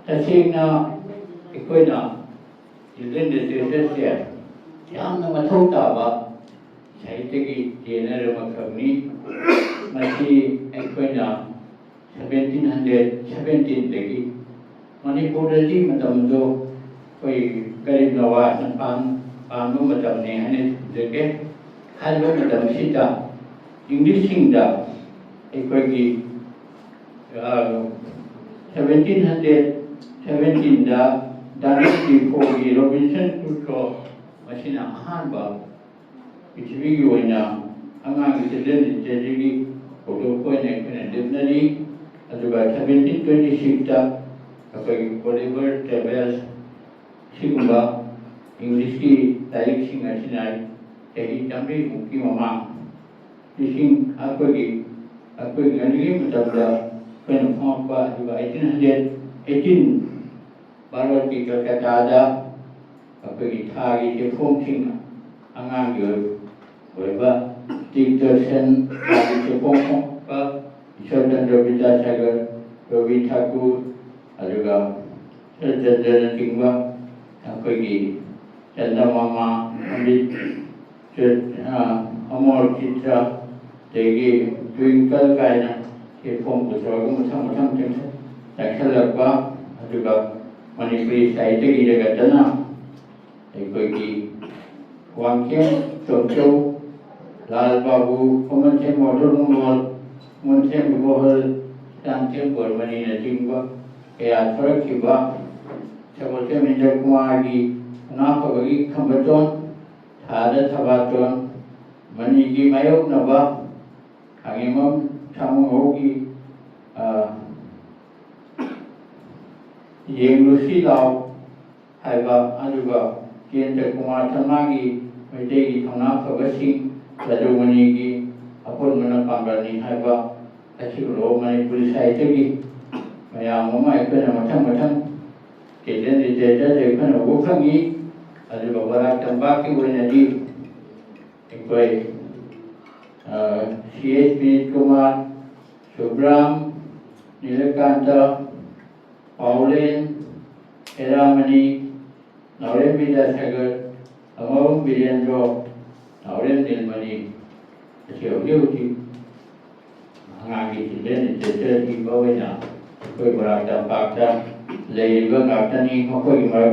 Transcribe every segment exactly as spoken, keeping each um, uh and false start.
ꯇꯁꯦꯡꯅ ꯑꯩꯈꯣꯏꯅ ꯆꯤꯜꯗ꯭ꯔꯦꯟ ꯂꯤꯇꯔꯦꯆꯔꯁꯦ ꯌꯥꯝꯅ ꯃꯊꯧ ꯇꯥꯕ ꯁꯥꯍꯤꯇ꯭ꯌꯒꯤ ꯖꯦꯅꯔ ꯑꯃꯈꯛꯅꯤ꯫ ꯃꯁꯤ ꯑꯩꯈꯣꯏꯅ ꯁꯕꯦꯟꯇꯤꯟ ꯍꯟꯗ꯭ꯔꯦꯠ ꯁꯕꯦꯟꯇꯤꯟꯗꯒꯤ ꯃꯅꯤꯄꯨꯔꯗꯗꯤ ꯃꯇꯝꯗꯣ ꯑꯩꯈꯣꯏ ꯒꯔꯤꯕ ꯅꯋꯥꯖꯅ ꯄꯥꯟ ꯄꯥꯟꯕ ꯃꯇꯝꯅꯤ ꯍꯥꯏꯅ ꯊꯝꯖꯒꯦ꯫ ꯍꯥꯏꯔꯤꯕ ꯃꯇꯝꯁꯤꯗ ꯏꯪꯂꯤꯁꯁꯤꯡꯗ ꯑꯩꯈꯣꯏꯒꯤ ꯁꯕꯦꯟꯇꯤꯟ ꯍꯟꯗ꯭ꯔꯦꯠ ꯁꯕꯦꯟꯇꯤꯟꯗ ꯗꯥꯅꯤꯜ ꯗꯤꯐꯣꯒꯤ ꯔꯣꯕꯤꯟꯁꯟ ꯀ꯭ꯔꯨꯁꯣ, ꯃꯁꯤꯅ ꯑꯍꯥꯟꯕ ꯄ꯭ꯔꯤꯊꯤꯕꯤꯒꯤ ꯑꯣꯏꯅ ꯑꯉꯥꯡꯒꯤ ꯆꯤꯜꯗ꯭ꯔꯦꯟ ꯂꯤꯇꯔꯦꯆꯔꯒꯤ ꯊꯧꯗꯣꯛꯄ ꯑꯣꯏꯅ ꯑꯩꯈꯣꯏꯅ ꯂꯦꯞꯅꯔꯤ꯫ ꯑꯗꯨꯒ ꯁꯕꯦꯟꯇꯤꯟ ꯇ꯭ꯋꯦꯟꯇꯤ ꯁꯤꯛꯁꯇ ꯑꯩꯈꯣꯏꯒꯤ ꯑꯣꯂꯤꯚꯔ ꯇ꯭ꯔꯦꯚꯦꯜꯁ ꯁꯤꯒꯨꯝꯕ ꯏꯪꯂꯤꯁꯀꯤ ꯂꯥꯏꯔꯤꯛꯁꯤꯡ ꯑꯁꯤꯅ ꯆꯍꯤ ꯆꯥꯝꯃꯔꯤꯃꯨꯛꯀꯤ ꯃꯃꯥꯡ ꯂꯤꯁꯤꯡ ꯑꯩꯈꯣꯏꯒꯤ ꯑꯩꯈꯣꯏꯒꯤ ꯉꯜꯂꯤꯉꯩ ꯃꯇꯝꯗ ꯑꯩꯈꯣꯏꯅ ꯐꯪꯉꯛꯄ, ꯑꯗꯨꯒ ꯑꯩꯠꯇꯤꯟ ꯍꯟꯗ꯭ꯔꯦꯠ ꯑꯩꯠꯇꯤꯟ ꯚꯥꯔꯠꯀꯤ ꯀꯜꯀꯇꯥꯗ ꯑꯩꯈꯣꯏꯒꯤ ꯊꯥꯒꯤ ꯆꯦꯐꯣꯡꯁꯤꯡ, ꯑꯉꯥꯡꯒꯤ ꯑꯣꯏꯕ ꯗꯤꯛꯇꯔꯁꯟ, ꯊꯥꯒꯤ ꯆꯦꯐꯣꯡ ꯐꯣꯡꯕ ꯏꯁꯣꯔ ꯆꯟꯗ꯭ꯔ ꯕꯤꯗ꯭ꯌꯥꯁꯥꯒꯔ, ꯔꯣꯕꯤ ꯊꯥꯀꯨꯔ, ꯑꯗꯨꯒ ꯁꯔꯠꯆꯟꯗ꯭ꯔꯅꯆꯤꯡꯕ ꯑꯩꯈꯣꯏꯒꯤ ꯆꯟꯗꯃꯥꯃꯥ, ꯑꯃ꯭ꯔꯤꯠ, ꯆ-, ꯑ, ꯑꯃꯣꯔ ꯆꯤꯇ꯭ꯔ, ꯑꯗꯒꯤ ꯇ꯭ꯋꯤꯡꯀꯜ ꯀꯥꯏꯅ ꯆꯦꯐꯣꯡ ꯄꯨꯊꯣꯛꯑꯒ ꯃꯊꯪ ꯃꯊꯪ ꯆꯪꯁ-, ꯆꯪꯁꯜꯂꯛꯄ, ꯑꯗꯨꯒ ꯃꯅꯤꯄꯨꯔꯤ ꯁꯥꯍꯤꯇ꯭ꯌꯒꯤ ꯖꯒꯠꯇꯅ ꯑꯩꯈꯣꯏꯒꯤ ꯋꯥꯡꯈꯦꯝ ꯇꯣꯝꯆꯧ, ꯂꯥꯜ ꯕꯥꯕꯨ, ꯈꯣꯃꯟꯊꯦꯝ ꯋꯥꯇꯣꯟꯃꯣꯜ, ꯈꯣꯃꯟꯊꯦꯝ ꯏꯕꯣꯍꯜ, ꯍꯤꯔꯥꯡꯊꯦꯝ ꯕꯣꯔꯃꯅꯤꯅꯆꯤꯡꯕ ꯀꯌꯥ ꯊꯣꯔꯛꯈꯤꯕ, ꯁꯒꯣꯜꯁꯦꯝ ꯏꯟꯗ꯭ꯔ ꯀꯨꯃꯥꯔꯒꯤ ꯁꯅꯥꯐꯕꯒꯤ ꯈꯝꯕꯇꯣꯟ, ꯊꯥꯗ ꯊꯕꯥꯇꯣꯟ, ꯃꯅꯤꯒꯤ ꯃꯥꯌꯣꯛꯅꯕ, ꯈꯥꯉꯦꯝꯕꯝ ꯁꯥꯃꯨꯍꯧꯒꯤ, ꯑ, ꯌꯦꯡꯂꯨꯁꯤ ꯂꯥꯎ ꯍꯥꯏꯕ, ꯑꯗꯨꯒ ꯀꯦꯟꯗ꯭ꯔ ꯀꯨꯃꯥꯔ ꯁꯔꯃꯥꯒꯤ ꯃꯩꯇꯩꯒꯤ ꯊꯧꯅꯥ ꯐꯕꯁꯤꯡ, ꯖꯗꯨꯃꯅꯤꯒꯤ ꯑꯄꯨꯟꯕꯅ ꯄꯥꯡꯒꯜꯅꯤ ꯍꯥꯏꯕ ꯑꯁꯤꯒꯨꯝꯂꯕ ꯃꯅꯤꯄꯨꯔꯤ ꯁꯥꯍꯤꯇ꯭ꯌꯒꯤ ꯃꯌꯥꯝ ꯑꯃ ꯑꯩꯈꯣꯏꯅ ꯃꯊꯪ ꯃꯊꯪ ꯆꯤꯜꯗ꯭ꯔꯦꯟ ꯂꯤꯇꯔꯦꯆꯔꯗ ꯑꯩꯈꯣꯏꯅ ꯎꯕ ꯐꯪꯉꯤ꯫ ꯑꯗꯨꯒ ꯕꯣꯔꯥꯛ ꯇꯝꯄꯥꯛꯀꯤ ꯑꯣꯏꯅꯗꯤ ꯑꯩꯈꯣꯏ, ꯑ, ꯁꯤ ꯑꯦꯁ ꯕꯤꯅꯤꯠ ꯀꯨꯃꯥꯔ, ꯁꯨꯕ꯭ꯔꯥꯝ, ꯅꯤꯂꯀꯥꯟꯇ, ꯄꯥꯎꯂꯦꯟ, ꯍꯦꯔꯥꯃꯅꯤ, ꯅꯥꯎꯔꯦꯝ ꯕꯤꯗ꯭ꯌꯥꯁꯥꯒꯔ, ꯊꯧꯃꯥꯕꯝ ꯕꯤꯔꯦꯟꯗ꯭ꯔꯣ, ꯅꯥꯎꯔꯦꯝ ꯅꯤꯜꯃꯅꯤ꯫ ꯑꯁꯤ ꯍꯧꯖꯤꯛ ꯍꯧꯖꯤꯛ ꯑꯉꯥꯡꯒꯤ ꯆꯤꯜꯗ꯭ꯔꯦꯟ ꯂꯤꯇꯔꯦꯆꯔ ꯏꯕ ꯑꯣꯏꯅ ꯑꯩꯈꯣꯏ ꯃꯣꯏꯔꯥꯡ ꯇꯝꯄꯥꯛꯇ ꯂꯩꯔꯤꯕ ꯉꯥꯛꯇꯅꯤ꯫ ꯃꯈꯣꯏꯒꯤ ꯃꯔꯛ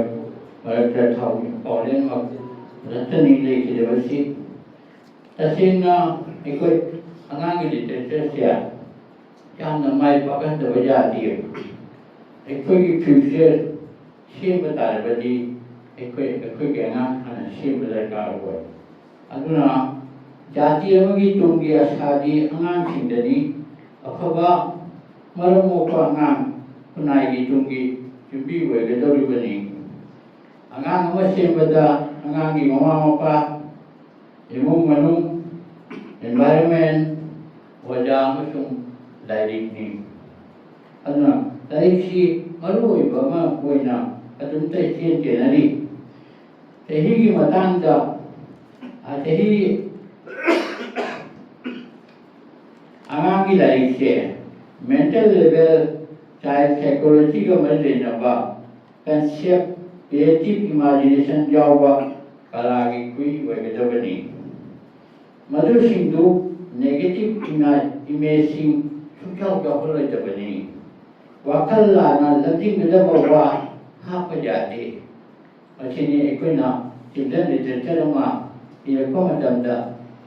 ꯃꯔꯛꯇ ꯊꯧ- ꯄꯥꯎꯂꯦꯟ ꯃꯛ ꯅꯠꯇꯅꯤ ꯂꯩꯈꯤꯗꯕꯁꯤ꯫ ꯇꯁꯦꯡꯅ ꯑꯩꯈꯣꯏ ꯑꯉꯥꯡꯒꯤ ꯂꯤꯇꯔꯦꯆꯔꯁꯦ ꯌꯥꯝꯅ ꯃꯥꯏ ꯄꯥꯛꯍꯟꯗꯕ ꯌꯥꯗꯦ꯫ ꯑꯩꯈꯣꯏꯒꯤ ꯐ꯭ꯌꯨꯆꯔ ꯁꯦꯝꯕ ꯇꯥꯔꯕꯗꯤ ꯑꯩꯈꯣꯏ ꯑꯩꯈꯣꯏꯒꯤ ꯑꯉꯥꯡ ꯍꯥꯟꯅ ꯁꯦꯝꯕ ꯗꯔꯀꯥꯔ ꯑꯣꯏ꯫ ꯑꯗꯨꯅ ꯖꯥꯇꯤ ꯑꯃꯒꯤ ꯇꯨꯡꯒꯤ ꯑꯁꯥꯗꯤ ꯑꯉꯥꯡꯁꯤꯡꯗꯅꯤ꯫ ꯑꯐꯕ ꯃꯔꯝ ꯃꯣꯛꯄ ꯑꯉꯥꯡ ꯈꯨꯟꯅꯥꯏꯒꯤ ꯇꯨꯡꯒꯤ ꯌꯨꯝꯕꯤ ꯑꯣꯏꯒꯗꯧꯔꯤꯕꯅꯤ꯫ ꯑꯉꯥꯡ ꯑꯃ ꯁꯦꯝꯕꯗ ꯑꯉꯥꯡꯒꯤ ꯃꯃꯥ ꯃꯄꯥ, ꯏꯃꯨꯡ ꯃꯅꯨꯡ, environment, ꯑꯣꯖꯥ ꯑꯃꯁꯨꯡ ꯂꯥꯏꯔꯤꯛꯅꯤ꯫ ꯑꯗꯨꯅ ꯂꯥꯏꯔꯤꯛꯁꯤ ꯃꯔꯨ ꯑꯣꯏꯕ ꯑꯃ ꯑꯣꯏꯅ ꯑꯗꯨꯝꯇ ꯏꯆꯦꯟ ꯆꯦꯟꯅꯔꯤ꯫ ꯆꯍꯤꯒꯤ ꯃꯇꯥꯡꯗ, ꯑ, ꯆꯍꯤ ꯑꯉꯥꯡꯒꯤ ꯂꯥꯏꯔꯤꯛꯁꯦ mental level, child psychology ꯒ ꯃꯔꯤ ꯂꯩꯅꯕ concept, creative imagination ꯌꯥꯎꯕ ꯀꯂꯥꯒꯤ ꯈꯨꯏ ꯑꯣꯏꯒꯗꯕꯅꯤ꯫ ꯃꯗꯨꯁꯤꯡꯗꯨ negative ima- image ꯁꯤꯡ ꯁꯨꯡꯌꯥꯎ ꯌꯥꯎꯍꯜꯂꯣꯏꯗꯕꯅꯤ꯫ ꯋꯥꯈꯜ ꯂꯥꯟꯅ ꯂꯝꯖꯤꯡꯒꯗꯕ ꯋꯥ ꯍꯥꯞꯄ ꯌꯥꯗꯦ꯫ ꯃꯁꯤꯅꯤ ꯑꯩꯈꯣꯏꯅ ꯆꯤꯜꯗ꯭ꯔꯦꯟ ꯂꯤꯇꯔꯦꯆꯔ ꯑꯃ ꯏꯔꯛꯄ ꯃꯇꯝꯗ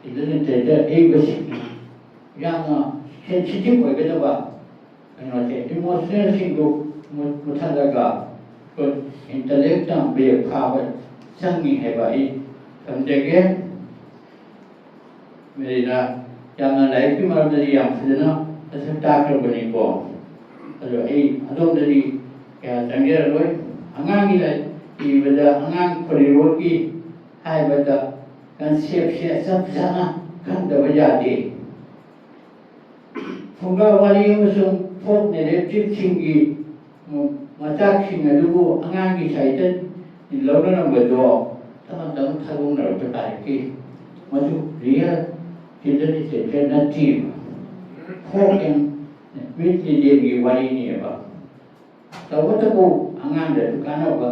ꯆꯤꯜꯗ꯭ꯔꯦꯟ ꯂꯤꯇꯔꯦꯆꯔ ꯏꯕꯁꯤꯡꯅ ꯌꯥꯝꯅ ꯁꯦꯟꯁꯤꯇꯤꯚ ꯑꯣꯏꯒꯗꯕ ꯀꯩꯅꯣꯁꯦ, ꯏꯃꯣꯁꯅꯦꯜꯁꯤꯡꯗꯨ ꯃꯨ- ꯃꯨꯊꯠꯂꯒ ꯑꯩꯈꯣꯏ ꯏꯟꯇꯂꯦꯛꯇ ꯕ꯭ꯔꯦꯛ ꯐꯥꯕ ꯆꯪꯉꯤ ꯍꯥꯏꯕ ꯑꯩ ꯊꯝꯖꯒꯦ꯫ ꯃꯦꯔꯤꯅ ꯌꯥꯝꯅ ꯂꯥꯏꯔꯤꯛꯀꯤ ꯃꯔꯝꯗꯗꯤ ꯌꯥꯝ ꯐꯖꯅ ꯃꯁꯛ ꯇꯥꯛꯈ꯭ꯔꯕꯅꯤꯀꯣ꯫ ꯑꯗꯣ ꯑꯩ ꯑꯗꯣꯝꯗꯗꯤ ꯀꯌꯥ ꯆꯪꯖꯔꯔꯣꯏ꯫ ꯑꯉꯥꯡꯒꯤ ꯂꯥꯏꯔꯤꯛ ꯏꯕꯗ ꯑꯉꯥꯡ ꯈꯣꯔꯤꯔꯣꯜꯒꯤ ꯍꯥꯏꯕꯗ ꯀꯟꯁꯦꯞꯁꯦ ꯆꯞ ꯆꯥꯅ ꯈꯪꯗꯕ ꯌꯥꯗꯦ꯫ ꯐꯨꯡꯒꯥ ꯋꯥꯔꯤ ꯑꯃꯁꯨꯡ ꯐꯣꯛ ꯅꯦꯔꯦꯇꯤꯚꯁꯤꯡꯒꯤ ꯃꯆꯥꯛꯁꯤꯡ ꯑꯗꯨꯕꯨ ꯑꯉꯥꯡꯒꯤ ꯁꯥꯏꯠꯇ ꯂꯧꯅꯔꯝꯕꯗꯣ ꯇꯞꯅ ꯇꯞꯅ ꯊꯥꯗꯣꯛꯅꯔꯛꯄ ꯇꯥꯔꯛꯈꯤ꯫ ꯃꯗꯨ ꯔꯤꯌꯦꯜ ꯆꯤꯜꯗ꯭ꯔꯦꯟ ꯂꯤꯇꯔꯦꯆꯔ ꯅꯠꯇꯦꯕ, ꯐꯣꯛ ꯑꯦꯟ ꯃꯤꯠ ꯂꯤꯖꯦꯟꯒꯤ ꯋꯥꯔꯤꯅꯦꯕ꯫ ꯇꯧꯕꯇꯕꯨ ꯑꯉꯥꯡꯗꯁꯨ ꯀꯥꯟꯅꯕ,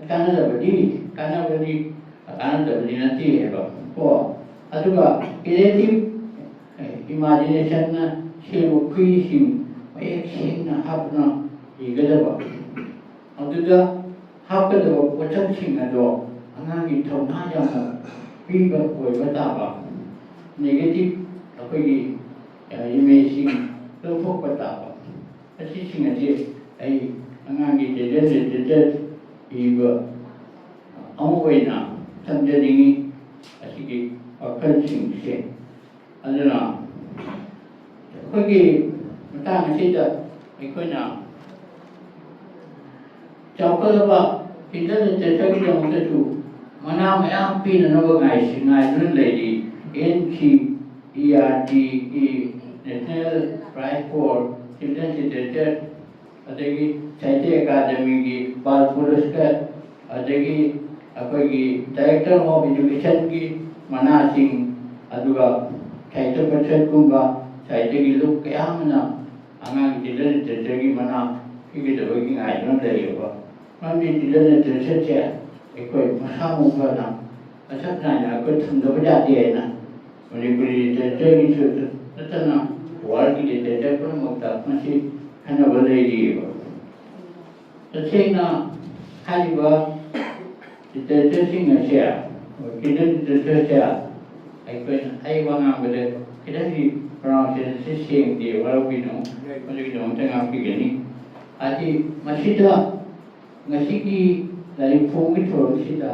ꯀꯥꯟꯅꯗꯕꯗꯤ, ꯀꯥꯟꯅꯕꯗꯤ, ꯀꯥꯟꯅꯗꯕꯗꯤ ꯅꯠꯇꯦ ꯍꯥꯏꯕ ꯀꯣ꯫ ꯑꯗꯨꯒ creative ꯏꯃꯥꯖꯤꯅꯦꯁꯟꯅ ꯁꯦꯝꯕ ꯈꯨꯏꯁꯤꯡ ꯃꯌꯦꯛ ꯁꯦꯡꯅ ꯍꯥꯞꯇꯨꯅ ꯏꯒꯗꯕ꯫ ꯑꯗꯨꯗ ꯍꯥꯞꯀꯗꯕ ꯄꯣꯠꯁꯛꯁꯤꯡ ꯑꯗꯣ ꯑꯉꯥꯡꯒꯤ ꯊꯧꯅꯥ ꯌꯥꯝꯅ ꯄꯤꯕ ꯑꯣꯏꯕ ꯇꯥꯕ꯫ ꯅꯦꯒꯦꯇꯤꯞ ꯑꯩꯈꯣꯏꯒꯤ ꯏꯃꯦꯖꯁꯤꯡ ꯂꯧꯊꯣꯛꯄ ꯇꯥꯕ꯫ ꯑꯁꯤꯁꯤꯡ ꯑꯁꯤ ꯑꯩ ꯑꯉꯥꯡꯒꯤ ꯆꯤꯜꯗ꯭ꯔꯦꯟ ꯂꯤꯇꯔꯦꯆꯔ ꯏꯕ ꯑꯃ ꯑꯣꯏꯅ ꯊꯝꯖꯅꯤꯡꯏ꯫ ꯑꯁꯤꯒꯤ ꯋꯥꯈꯜꯁꯤꯡꯁꯦ ꯑꯗꯨꯅ ꯑꯩꯈꯣꯏꯒꯤ ꯃꯇꯥꯡ ꯑꯁꯤꯗ ꯑꯩꯈꯣꯏꯅ ꯆꯥꯎꯈꯠꯂꯕ ꯆꯤꯜꯗ꯭ꯔꯦꯟ ꯂꯤꯇꯔꯦꯆꯔꯒꯤꯗꯃꯛꯇꯁꯨ ꯃꯅꯥ ꯃꯌꯥꯝ ꯄꯤꯅꯅꯕ ꯉꯥꯏꯁꯤ ꯉꯥꯏꯗꯨꯅ ꯂꯩꯔꯤ꯫ ꯑꯦꯟ ꯁꯤ ꯏ ꯑꯥꯔ ꯇꯤꯒꯤ National Prize for Children Literature, ꯑꯗꯒꯤ ꯁꯥꯍꯤꯇ꯭ꯌ ꯑꯦꯀꯥꯗꯃꯤꯒꯤ ꯕꯥꯜ ꯄꯨꯔꯁꯀꯥꯔ, ꯑꯗꯒꯤ ꯑꯩꯈꯣꯏꯒꯤ Director of Educationꯒꯤ ꯃꯅꯥꯁꯤꯡ, ꯑꯗꯨꯒ ꯁꯥꯍꯤꯇ꯭ꯌ ꯄꯔꯤꯁꯠꯀꯨꯝꯕ ꯁꯥꯍꯤꯇ꯭ꯌꯒꯤ ꯂꯨꯞ ꯀꯌꯥ ꯑꯃꯅ ꯑꯉꯥꯡ ꯆꯤꯜꯗ꯭ꯔꯦꯟ ꯂꯤꯇꯔꯦꯆꯔꯒꯤ ꯃꯅꯥ ꯄꯤꯒꯗꯕꯒꯤ ꯉꯥꯏꯗꯨꯅ ꯂꯩꯔꯤꯕ꯫ ꯃꯔꯝꯗꯤ ꯆꯤꯜꯗ꯭ꯔꯦꯟ ꯂꯤꯇꯔꯦꯆꯔꯁꯦ ꯑꯩꯈꯣꯏ ꯃꯁꯥ ꯃꯎ ꯐꯅ ꯃꯁꯛ ꯅꯥꯏꯅ ꯑꯩꯈꯣꯏ ꯊꯝꯗꯕ ꯌꯥꯗꯦ ꯍꯥꯏꯅ ꯃꯅꯤꯄꯨꯔꯤ ꯂꯤꯇꯔꯦꯆꯔꯒꯤꯁꯨ ꯅꯠꯇꯅ ꯋꯥꯔꯜꯒꯤ ꯂꯤꯇꯔꯦꯆꯔ ꯄꯨꯝꯅꯃꯛꯇ ꯃꯁꯤ ꯈꯟꯅꯕ ꯂꯩꯔꯤꯑꯕ꯫ ꯇꯁꯦꯡꯅ ꯍꯥꯏꯔꯤꯕ ꯂꯤꯇꯔꯦꯆꯔꯁꯤꯡ ꯑꯁꯦ, ꯆꯤꯜꯗ꯭ꯔꯦꯟ ꯂꯤꯇꯔꯦꯆꯔꯁꯦ ꯑꯩꯈꯣꯏꯅ, ꯑꯩ ꯋꯥ ꯉꯥꯡꯕꯗ ꯈꯤꯇꯪꯗꯤ pronunciationꯁꯦ ꯁꯦꯡꯗꯦ, ꯋꯥꯔꯧꯕꯤꯅꯨ, ꯃꯗꯨꯒꯤꯗꯃꯛꯇ ꯉꯥꯛꯄꯤꯒꯅꯤ꯫ ꯍꯥꯏꯗꯤ ꯃꯁꯤꯗ ꯉꯁꯤꯒꯤ ꯂꯥꯏꯔꯤꯛ ꯐꯣꯡꯕꯒꯤ ꯊꯧꯔꯝꯁꯤꯗ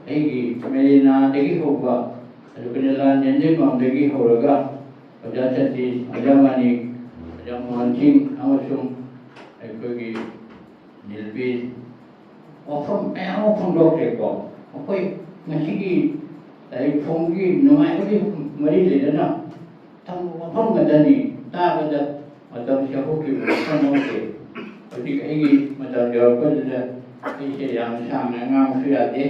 ꯑꯩꯒꯤ ꯃꯦꯔꯤꯅꯥꯗꯒꯤ ꯍꯧꯕ, ꯑꯗꯨꯒ ꯂꯥꯟ ꯌꯦꯟꯖꯦꯡꯕꯝꯗꯒꯤ ꯍꯧꯔꯒ ꯑꯣꯖꯥ ꯁꯇꯤꯁ, ꯑꯣꯖꯥ ꯃꯅꯤꯛ, ꯑꯣꯖꯥ ꯃꯣꯍꯟ ꯁꯤꯡ ꯑꯃꯁꯨꯡ ꯑꯩꯈꯣꯏꯒꯤ ꯅꯤꯜꯕꯤꯁ, ꯋꯥꯐꯝ ꯃꯌꯥꯝ ꯑꯃ ꯐꯣꯡꯗꯣꯛꯈ꯭ꯔꯦꯀꯣ꯫ ꯑꯩꯈꯣꯏ ꯉꯁꯤꯒꯤ ꯂꯥꯏꯔꯤꯛ ꯐꯣꯡꯕꯒꯤ ꯅꯨꯡꯉꯥꯏꯕꯒꯤ ꯃꯔꯤ ꯂꯩꯅꯅ ꯊꯝꯕ ꯋꯥꯐꯝ ꯉꯥꯛꯇꯅꯤ꯫ ꯇꯥꯕꯗ ꯃꯇꯝꯁꯦ ꯍꯧꯈꯤꯕ ꯈꯪꯍꯧꯗꯦ꯫ ꯍꯧꯖꯤꯛ ꯑꯩꯒꯤ ꯃꯇꯝ ꯌꯧꯔꯛꯄꯗꯨꯗ ꯑꯩꯁꯦ ꯌꯥꯝ ꯁꯥꯡꯅ ꯉꯥꯡꯕꯁꯨ ꯌꯥꯗꯦ꯫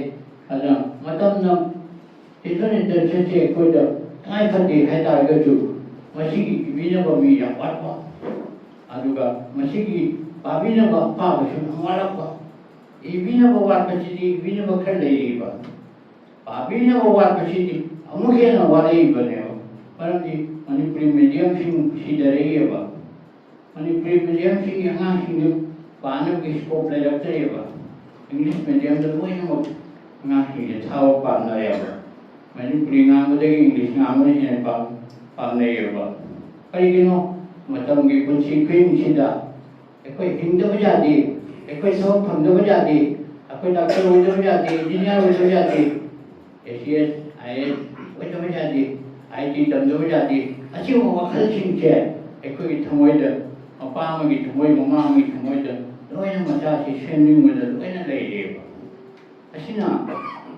ꯑꯗꯨꯅ ꯃꯇꯝꯅ ꯆꯤꯜꯗ꯭ꯔꯦꯟ ꯂꯤꯇꯔꯦꯆꯔꯁꯦ ꯑꯩꯈꯣꯏꯗ ꯇꯉꯥꯏ ꯐꯗꯦ ꯍꯥꯏ ꯇꯥꯔꯒꯁꯨ ꯃꯁꯤꯒꯤ ꯏꯕꯤꯅꯕ ꯃꯤ ꯌꯥꯝ ꯋꯥꯠꯄ꯫ ꯑꯗꯨꯒ ꯃꯁꯤꯒꯤ ꯄꯥꯕꯤꯅꯕ ꯑꯄꯥꯕꯁꯨ ꯌꯥꯝ ꯋꯥꯔꯛꯄ, ꯏꯕꯤꯅꯕ ꯋꯥꯠꯄꯁꯤꯗꯤ ꯏꯕꯤꯅꯕ ꯈꯔ ꯂꯩꯔꯤꯕ, ꯄꯥꯕꯤꯅꯕ ꯋꯥꯠꯄꯁꯤꯗꯤ ꯑꯃꯨꯛ ꯍꯦꯟꯅ ꯋꯥꯔꯛꯏꯕꯅꯦꯕ꯫ ꯃꯔꯝꯗꯤ ꯃꯅꯤꯄꯨꯔꯤ ꯃꯦꯗꯤꯌꯝꯁꯤꯡ ꯁꯤꯊꯔꯛꯏꯑꯕ꯫ ꯃꯅꯤꯄꯨꯔꯤ ꯃꯦꯗꯤꯌꯝꯁꯤꯡꯒꯤ ꯑꯉꯥꯡꯁꯤꯡꯗꯨ ꯄꯥꯅꯕꯒꯤ ꯁ꯭ꯀꯣꯞ ꯂꯩꯔꯛꯇ꯭ꯔꯦꯕ꯫ ꯏꯪꯂꯤꯁ ꯃꯦꯗꯤꯌꯝꯗ ꯂꯣꯏꯅꯃꯛ ꯑꯉꯥꯡꯁꯤꯡꯁꯦ ꯊꯥꯕ ꯄꯥꯝꯅꯔꯦꯕ꯫ ꯃꯅꯤꯄꯨꯔꯤ ꯉꯥꯡꯕꯗꯒꯤ ꯏꯪꯂꯤꯁ ꯉꯥꯡꯕꯅ ꯍꯦꯟꯅ ꯄꯥꯝ-, ꯄꯥꯝꯅꯩꯌꯦꯕ꯫ ꯀꯔꯤꯒꯤꯅꯣ? ꯃꯇꯝꯒꯤ ꯄꯨꯟꯁꯤ ꯈꯨꯍꯤꯡꯁꯤꯗ ꯑꯩꯈꯣꯏ ꯍꯤꯡꯗꯕ ꯌꯥꯗꯦ, ꯑꯩꯈꯣꯏ ꯊꯕꯛ ꯐꯪꯗꯕ ꯌꯥꯗꯦ, ꯑꯩꯈꯣꯏ ꯗꯥꯛꯇꯔ ꯑꯣꯏꯗꯕ ꯌꯥꯗꯦ, ꯏꯟꯖꯤꯅꯤꯌꯥꯔ ꯑꯣꯏꯗꯕ ꯌꯥꯗꯦ, ꯑꯦ C S, I A S ꯑꯣꯏꯗꯕ ꯌꯥꯗꯦ, ꯑꯥꯏ ꯇꯤ ꯇꯝꯗꯕ ꯌꯥꯗꯦ꯫ ꯑꯁꯤꯒꯨꯝꯕ ꯋꯥꯈꯜꯁꯤꯡꯁꯦ ꯑꯩꯈꯣꯏꯒꯤ ꯊꯃꯣꯏꯗ, ꯃꯄꯥ ꯑꯃꯒꯤ ꯊꯃꯣꯏ, ꯃꯃꯥ ꯑꯃꯒꯤ ꯊꯃꯣꯏꯗ ꯂꯣꯏꯅ ꯃꯆꯥꯁꯤ ꯁꯦꯝꯅꯤꯡꯕꯗ ꯂꯣꯏꯅ ꯂꯩꯔꯦꯕ꯫ ꯑꯁꯤꯅ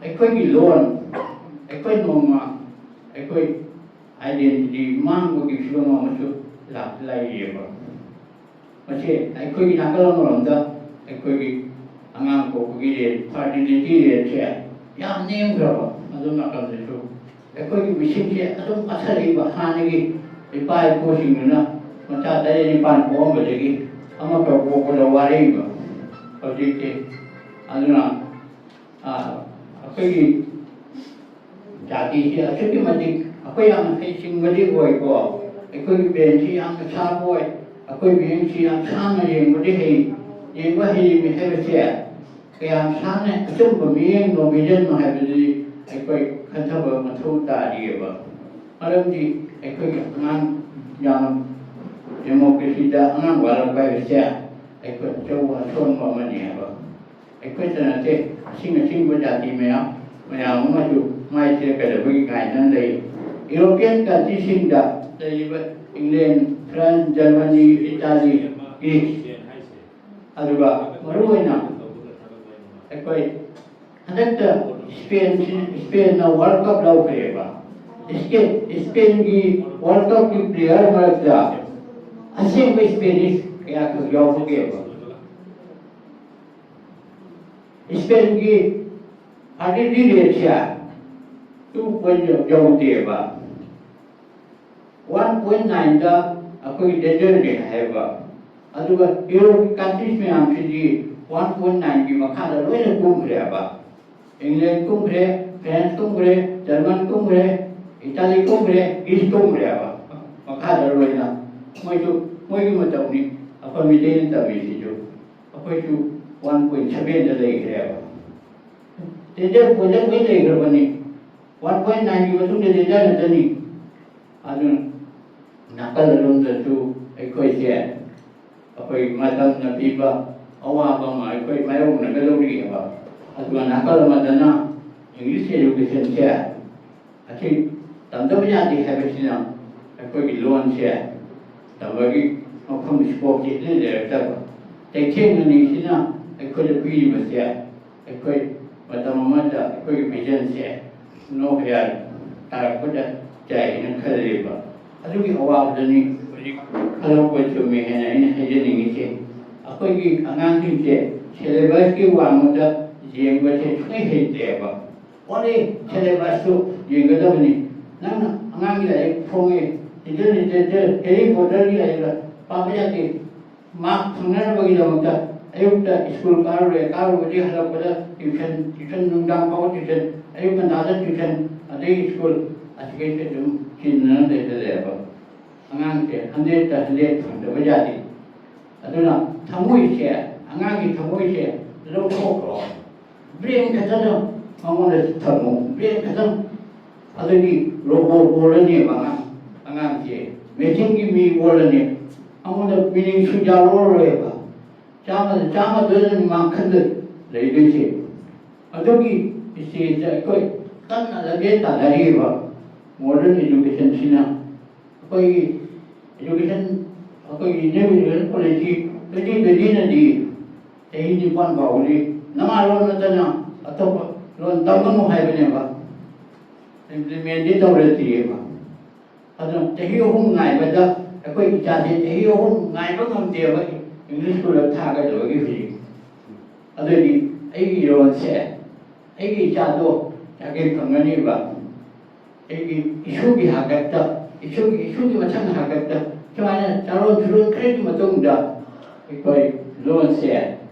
ꯑꯩꯈꯣꯏꯒꯤ ꯂꯣꯟ, ꯑꯩꯈꯣꯏ ꯅꯣꯡꯃ, ꯑꯩꯈꯣꯏ ꯑꯥꯏꯗꯦꯟꯇꯤꯇꯤ ꯃꯥꯡꯕꯒꯤ ꯐꯤꯕꯝ ꯑꯃꯁꯨ ꯂꯥꯛ-, ꯂꯩꯔꯤꯑꯕ꯫ ꯃꯁꯤ ꯑꯩꯈꯣꯏꯒꯤ ꯅꯥꯀꯜ ꯑꯃꯔꯣꯝꯗ ꯑꯩꯈꯣꯏꯒꯤ ꯑꯉꯥꯡ ꯄꯣꯛꯄꯒꯤ ꯔꯦꯠ, ꯐꯔꯇꯤꯂꯤꯇꯤ ꯔꯦꯠꯁꯦ ꯌꯥꯝ ꯅꯦꯝꯈ꯭ꯔꯕ꯫ ꯑꯗꯨꯝ ꯅꯥꯀꯜꯗꯁꯨ ꯑꯩꯈꯣꯏꯒꯤ ꯃꯤꯁꯤꯡꯁꯦ ꯑꯗꯨꯝ ꯄꯠꯊꯔꯛꯏꯕ꯫ ꯍꯥꯟꯅꯒꯤ ꯏꯄꯥ ꯏꯄꯨꯁꯤꯡꯗꯨꯅ ꯃꯆꯥ ꯇꯔꯦꯠ ꯅꯤꯄꯥꯜ ꯄꯣꯛꯑꯝꯕꯗꯒꯤ ꯑꯃꯈꯛ ꯄꯣꯛꯄꯗ ꯋꯥꯔꯛꯏꯕ ꯍꯧꯖꯤꯛꯇꯤ꯫ ꯑꯗꯨꯅ, ꯑꯥ, ꯑꯩꯈꯣꯏꯒꯤ ꯖꯥꯇꯤꯁꯤ ꯑꯁꯨꯛꯀꯤ ꯃꯇꯤꯛ ꯑꯩꯈꯣꯏ ꯌꯥꯝꯅ ꯍꯩꯁꯤꯡꯕꯗꯤ ꯑꯣꯏꯀꯣ, ꯑꯩꯈꯣꯏꯒꯤ ꯕ꯭ꯔꯦꯟꯁꯤ ꯌꯥꯝꯅ ꯁꯥꯔꯞ ꯑꯣꯏ, ꯑꯩꯈꯣꯏ ꯃꯤꯠꯌꯦꯡꯁꯤ ꯌꯥꯝ ꯁꯥꯡꯅ ꯌꯦꯡꯕꯗꯤ ꯍꯩ, ꯌꯦꯡꯕ ꯍꯩꯔꯤꯕꯅꯤ ꯍꯥꯏꯕꯁꯦ ꯀꯌꯥꯝ ꯁꯥꯡꯅ ꯑꯆꯨꯝꯕ ꯃꯤꯠꯌꯦꯡꯅꯣ, ꯚꯤꯖꯟꯅꯣ ꯍꯥꯏꯕꯗꯨꯗꯤ ꯑꯩꯈꯣꯏ ꯈꯟꯊꯕ ꯃꯊꯧ ꯇꯥꯔꯤꯑꯕ꯫ ꯃꯔꯝꯗꯤ ꯑꯩꯈꯣꯏꯒꯤ ꯑꯉꯥꯡ ꯌꯥꯝ ꯗꯦꯃꯣꯀ꯭ꯔꯦꯁꯤꯗ ꯑꯉꯥꯡ ꯋꯥꯠꯂꯛꯄ ꯍꯥꯏꯕꯁꯦ ꯑꯩꯈꯣꯏ ꯑꯆꯧꯕ ꯑꯁꯣꯟꯕ ꯑꯃꯅꯤ ꯍꯥꯏꯕ꯫ ꯑꯩꯈꯣꯏꯇ ꯅꯠꯇꯦ, ꯑꯁꯤꯡ ꯑꯁꯤꯡꯕ ꯖꯥꯇꯤ ꯃꯌꯥꯝ, ꯃꯌꯥꯝ ꯑꯃꯁꯨ ꯃꯥꯏ ꯊꯤꯔꯛꯀꯗꯕꯒꯤ ꯀꯥꯏꯅ ꯂꯩ꯫ ꯌꯨꯔꯣꯄꯤꯌꯟ ꯀꯟꯇ꯭ꯔꯤꯁꯤꯡꯗ ꯂꯩꯔꯤꯕ ꯏꯪꯂꯦꯟ, ꯐ꯭ꯔꯥꯟꯁ, ꯖꯔꯃꯅꯤ, ꯏꯇꯥꯂꯤ, ꯒ꯭ꯔꯤꯁ, ꯑꯗꯨꯒ ꯃꯔꯨꯑꯣꯏꯅ ꯑꯩꯈꯣꯏ ꯍꯟꯗꯛꯇ ꯏꯁꯄꯦꯟꯁꯤ, ꯏꯁꯄꯦꯟꯅ ꯋꯥꯔꯜ ꯀꯞ ꯂꯧꯈ꯭ꯔꯦꯕ꯫ ꯏꯁꯄꯦꯟ, ꯏꯁꯄꯦꯟꯒꯤ ꯋꯥꯔꯜ ꯀꯞꯀꯤ ꯄ꯭ꯂꯦꯌꯔ ꯃꯔꯛꯇ ꯑꯁꯦꯡꯕ ꯏꯁꯄꯦꯅꯤꯁ ꯀꯌꯥꯈꯛ ꯌꯥꯎꯕꯒꯦꯕ? ꯏꯁꯄꯦꯟꯒꯤ ꯐꯔꯇꯤꯂꯤꯇꯤ ꯔꯦꯠꯁꯦ ꯇꯨ ꯄꯣꯏꯟ ꯌꯧꯗꯦꯕ꯫ ꯋꯥꯟ ꯄꯣꯏꯟ ꯅꯥꯏꯟꯗ ꯑꯩꯈꯣꯏꯒꯤ ꯗꯦꯟꯖꯔꯅꯤ ꯍꯥꯏꯕ꯫ ꯑꯗꯨꯒ ꯌꯨꯔꯣꯞꯀꯤ ꯀꯟꯇ꯭ꯔꯤꯁ ꯃꯌꯥꯝꯁꯤꯗꯤ ꯋꯥꯟ ꯄꯣꯏꯟ ꯅꯥꯏꯟꯒꯤ ꯃꯈꯥꯗ ꯂꯣꯏꯅ ꯀꯨꯝꯈ꯭ꯔꯦꯕ꯫ ꯏꯪꯂꯦꯟ ꯀꯨꯝꯈ꯭ꯔꯦ, ꯐ꯭ꯔꯦꯟꯁ ꯀꯨꯝꯈ꯭ꯔꯦ, ꯖꯔꯃꯟ ꯀꯨꯝꯈ꯭ꯔꯦ, ꯏꯇꯥꯂꯤ ꯀꯨꯝꯈ꯭ꯔꯦ, ꯒ꯭ꯔꯤꯁ ꯀꯨꯝꯈ꯭ꯔꯦꯕ꯫ ꯃꯈꯥꯗ ꯂꯣꯏꯅ ꯃꯣꯏꯁꯨ ꯃꯣꯏꯒꯤ ꯃꯇꯧꯅꯤ꯫ ꯑꯩꯈꯣꯏ ꯃꯤꯇꯩꯅ ꯇꯝꯃꯤꯁꯤꯁꯨ ꯑꯩꯈꯣꯏꯁꯨ ꯋꯥꯟ ꯄꯣꯏꯟ ꯁꯚꯦꯟꯗ ꯂꯩꯈ꯭ꯔꯦꯕ꯫ ꯗꯦꯟꯖꯔ ꯄꯣꯏꯟꯗ ꯂꯣꯏ ꯂꯩꯈ꯭ꯔꯕꯅꯤ꯫ ꯋꯥꯟ ꯄꯣꯏꯟ ꯅꯥꯏꯟꯒꯤ ꯃꯇꯨꯡꯗ ꯗꯦꯟꯖꯔ ꯉꯥꯛꯇꯅꯤ꯫ ꯑꯗꯨꯅ ꯅꯥꯀꯜ ꯑꯗꯣꯝꯗꯁꯨ ꯑꯩꯈꯣꯏꯁꯦ ꯑꯩꯈꯣꯏ ꯃꯇꯝꯅ ꯄꯤꯕ ꯑꯋꯥꯕ ꯑꯃ ꯑꯩꯈꯣꯏ ꯃꯥꯌꯣꯛꯅꯒꯗꯧꯔꯤꯑꯕ꯫ ꯑꯗꯨꯒ ꯅꯥꯀꯜ ꯑꯃꯗꯅ ꯏꯪꯂꯤꯁ ꯑꯦꯖꯨꯀꯦꯁꯟꯁꯦ ꯑꯁꯤ ꯇꯝꯗꯕ ꯌꯥꯗꯦ ꯍꯥꯏꯕꯁꯤꯅ ꯑꯩꯈꯣꯏꯒꯤ ꯂꯣꯟꯁꯦ ꯇꯝꯕꯒꯤ ꯃꯐꯝ ꯏꯁꯀꯣꯞꯁꯦ ꯏꯂꯩ ꯂꯩꯔꯛꯇꯕ꯫ ꯆꯩꯊꯦꯡ ꯑꯅꯤꯁꯤꯅ ꯑꯩꯈꯣꯏꯗ ꯄꯤꯔꯤꯕꯁꯦ ꯑꯩꯈꯣꯏ ꯃꯇꯝ ꯑꯃꯗ ꯑꯩꯈꯣꯏꯒꯤ ꯚꯤꯖꯟꯁꯦ ꯅꯣ ꯍꯌꯥꯔ ꯇꯥꯔꯛꯄꯗ ꯌꯥꯏ ꯍꯥꯏꯅ ꯈꯜꯂꯦꯕ꯫ ꯑꯗꯨꯒꯤ ꯑꯋꯥꯕꯗꯅꯤ ꯍꯧꯖꯤꯛ ꯈꯜꯂꯛꯄ ꯆꯨꯝꯃꯦ ꯍꯥꯏꯅ ꯑꯩꯅ ꯍꯥꯏꯖꯅꯤꯡꯉꯤꯁꯦ꯫ ꯑꯩꯈꯣꯏꯒꯤ ꯑꯉꯥꯡꯁꯤꯡꯁꯦ ꯁꯦꯂꯦꯕꯁꯀꯤ ꯋꯥꯡꯃꯗ ꯌꯦꯡꯕꯁꯦ ꯁꯨꯡꯍꯩ ꯍꯩꯇꯦꯕ꯫ ꯑꯣꯟꯂꯤ ꯁꯦꯂꯦꯕꯁꯇꯨ ꯌꯦꯡꯒꯗꯕꯅꯤ꯫ ꯅꯪꯅ ꯑꯉꯥꯡꯒꯤ ꯂꯥꯏꯔꯤꯛ ꯐꯣꯡꯉꯦ, ꯂꯤꯇꯜ ꯂꯤꯇꯔꯦꯆꯔ, ꯍꯦꯔꯤ ꯄꯣꯇꯔꯒꯤ ꯂꯥꯏꯔꯤꯛ ꯄꯥꯕ ꯌꯥꯗꯦ꯫ ꯃꯥꯔꯛ ꯐꯪꯅꯅꯕꯒꯤꯗꯃꯛꯇ ꯑꯌꯨꯛꯇ ꯁ꯭ꯀꯨꯜ ꯀꯥꯔꯨꯔꯦ, ꯀꯥꯔꯨꯕꯗꯒꯤ ꯍꯜꯂꯛꯄꯗ ꯇ꯭ꯌꯨꯁꯟ, ꯇ꯭ꯌꯨꯁꯟ ꯅꯨꯡꯗꯥꯡ ꯐꯥꯎꯕ ꯇ꯭ꯌꯨꯁꯟ, ꯑꯌꯨꯛ ꯉꯟꯇꯥꯗ ꯇ꯭ꯌꯨꯁꯟ, ꯑꯗꯩ ꯁ꯭ꯀꯨꯜ, ꯑꯁꯤꯈꯩꯁꯦ ꯑꯗꯨꯝ ꯆꯤꯟꯗꯅ ꯂꯩꯁꯜꯂꯛꯑꯦꯕ꯫ ꯑꯉꯥꯡꯁꯦ ꯍꯟꯗ꯭ꯔꯦꯠꯇ ꯍꯟꯗ꯭ꯔꯦꯠ ꯐꯪꯗꯕ ꯌꯥꯗꯦ꯫ ꯑꯗꯨꯅ ꯊꯃꯣꯏꯁꯦ, ꯑꯉꯥꯡꯒꯤ ꯊꯃꯣꯏꯁꯦ ꯂꯧꯊꯣꯛꯈ꯭ꯔꯣ꯫ ꯕ꯭ꯔꯦꯟ ꯈꯛꯇꯗ ꯃꯉꯣꯟꯗ ꯊꯝꯃꯣ, ꯕ꯭ꯔꯦꯟ ꯈꯛꯇꯪ꯫ ꯑꯗꯨꯗꯤ ꯔꯣꯕꯣ ꯑꯣꯜꯂꯅꯦꯕ ꯑꯉꯥꯡ, ꯑꯉꯥꯡꯁꯦ ꯃꯦꯆꯤꯟꯒꯤ ꯃꯤ ꯑꯣꯜꯂꯅꯦꯕ꯫ ꯃꯉꯣꯟꯗ ꯃꯤꯅꯤꯡꯁꯨ ꯌꯥꯎꯔꯔꯣꯏꯕ꯫ ꯆꯥꯝꯃꯗ ꯆꯥꯝꯃꯗ ꯃꯥꯡꯈꯟꯗ ꯂꯩꯗꯣꯏꯁꯦ꯫ ꯑꯗꯨꯒꯤ ꯏꯁꯇꯦꯖꯇ ꯑꯩꯈꯣꯏ ꯀꯟꯅ ꯂꯝꯖꯦꯜ ꯇꯥꯟꯅꯔꯤꯕ ꯃꯣꯗꯔꯟ ꯑꯦꯖꯨꯀꯦꯁꯟꯁꯤꯅ꯫ ꯑꯩꯈꯣꯏꯒꯤ ꯑꯦꯖꯨꯀꯦꯁꯟ, ꯑꯩꯈꯣꯏꯒꯤ ꯅ꯭ꯌꯨ ꯑꯦꯖꯨꯀꯦꯁꯟ ꯄꯣꯂꯤꯁꯤ ꯇ꯭ꯋꯦꯟꯇꯤ ꯇ꯭ꯋꯦꯟꯇꯤꯅꯗꯤ ꯆꯍꯤ ꯅꯤꯄꯥꯟ ꯐꯥꯎꯕꯗꯤ ꯅꯃꯥ ꯂꯣꯟ ꯅꯠꯇꯅ ꯑꯇꯣꯞꯄ ꯂꯣꯟ ꯇꯝꯒꯅꯨ ꯍꯥꯏꯕꯅꯦꯕ꯫ ꯏꯝꯄ꯭ꯂꯤꯃꯦꯟꯗꯤ ꯇꯧꯔꯛꯇ꯭ꯔꯤꯑꯕ꯫ ꯑꯗꯨꯅ ꯆꯍꯤ ꯑꯍꯨꯝ ꯉꯥꯏꯕꯗ ꯑꯩꯈꯣꯏ ꯏꯆꯥꯁꯦ ꯆꯍꯤ ꯑꯍꯨꯝ ꯉꯥꯏꯕ ꯉꯝꯗꯦꯕ ꯏꯪꯂꯤꯁ ꯁ꯭ꯀꯨꯜꯗ ꯊꯥꯒꯗꯕꯒꯤ ꯍꯧꯖꯤꯛ꯫ ꯑꯗꯨꯑꯣꯏꯗꯤ ꯑꯩꯒꯤ ꯏꯔꯣꯟꯁꯦ, ꯑꯩꯒꯤ ꯏꯆꯥꯗꯣ ꯇꯥꯔꯒꯦꯠ ꯐꯪꯒꯅꯦꯕ꯫ ꯑꯩꯒꯤ ꯏꯁꯨꯒꯤ ꯍꯥꯛꯇꯛꯇ, ꯏꯁꯨꯒꯤ, ꯏꯁꯨꯒꯤ ꯃꯊꯪ ꯍꯥꯛꯇꯛꯇ ꯁꯨꯃꯥꯏꯅ ꯆꯥꯔꯣꯟ ꯁꯨꯔꯣꯟ ꯈꯔꯒꯤ ꯃꯇꯨꯡꯗ ꯑꯩꯈꯣꯏ ꯂꯣꯟꯁꯦ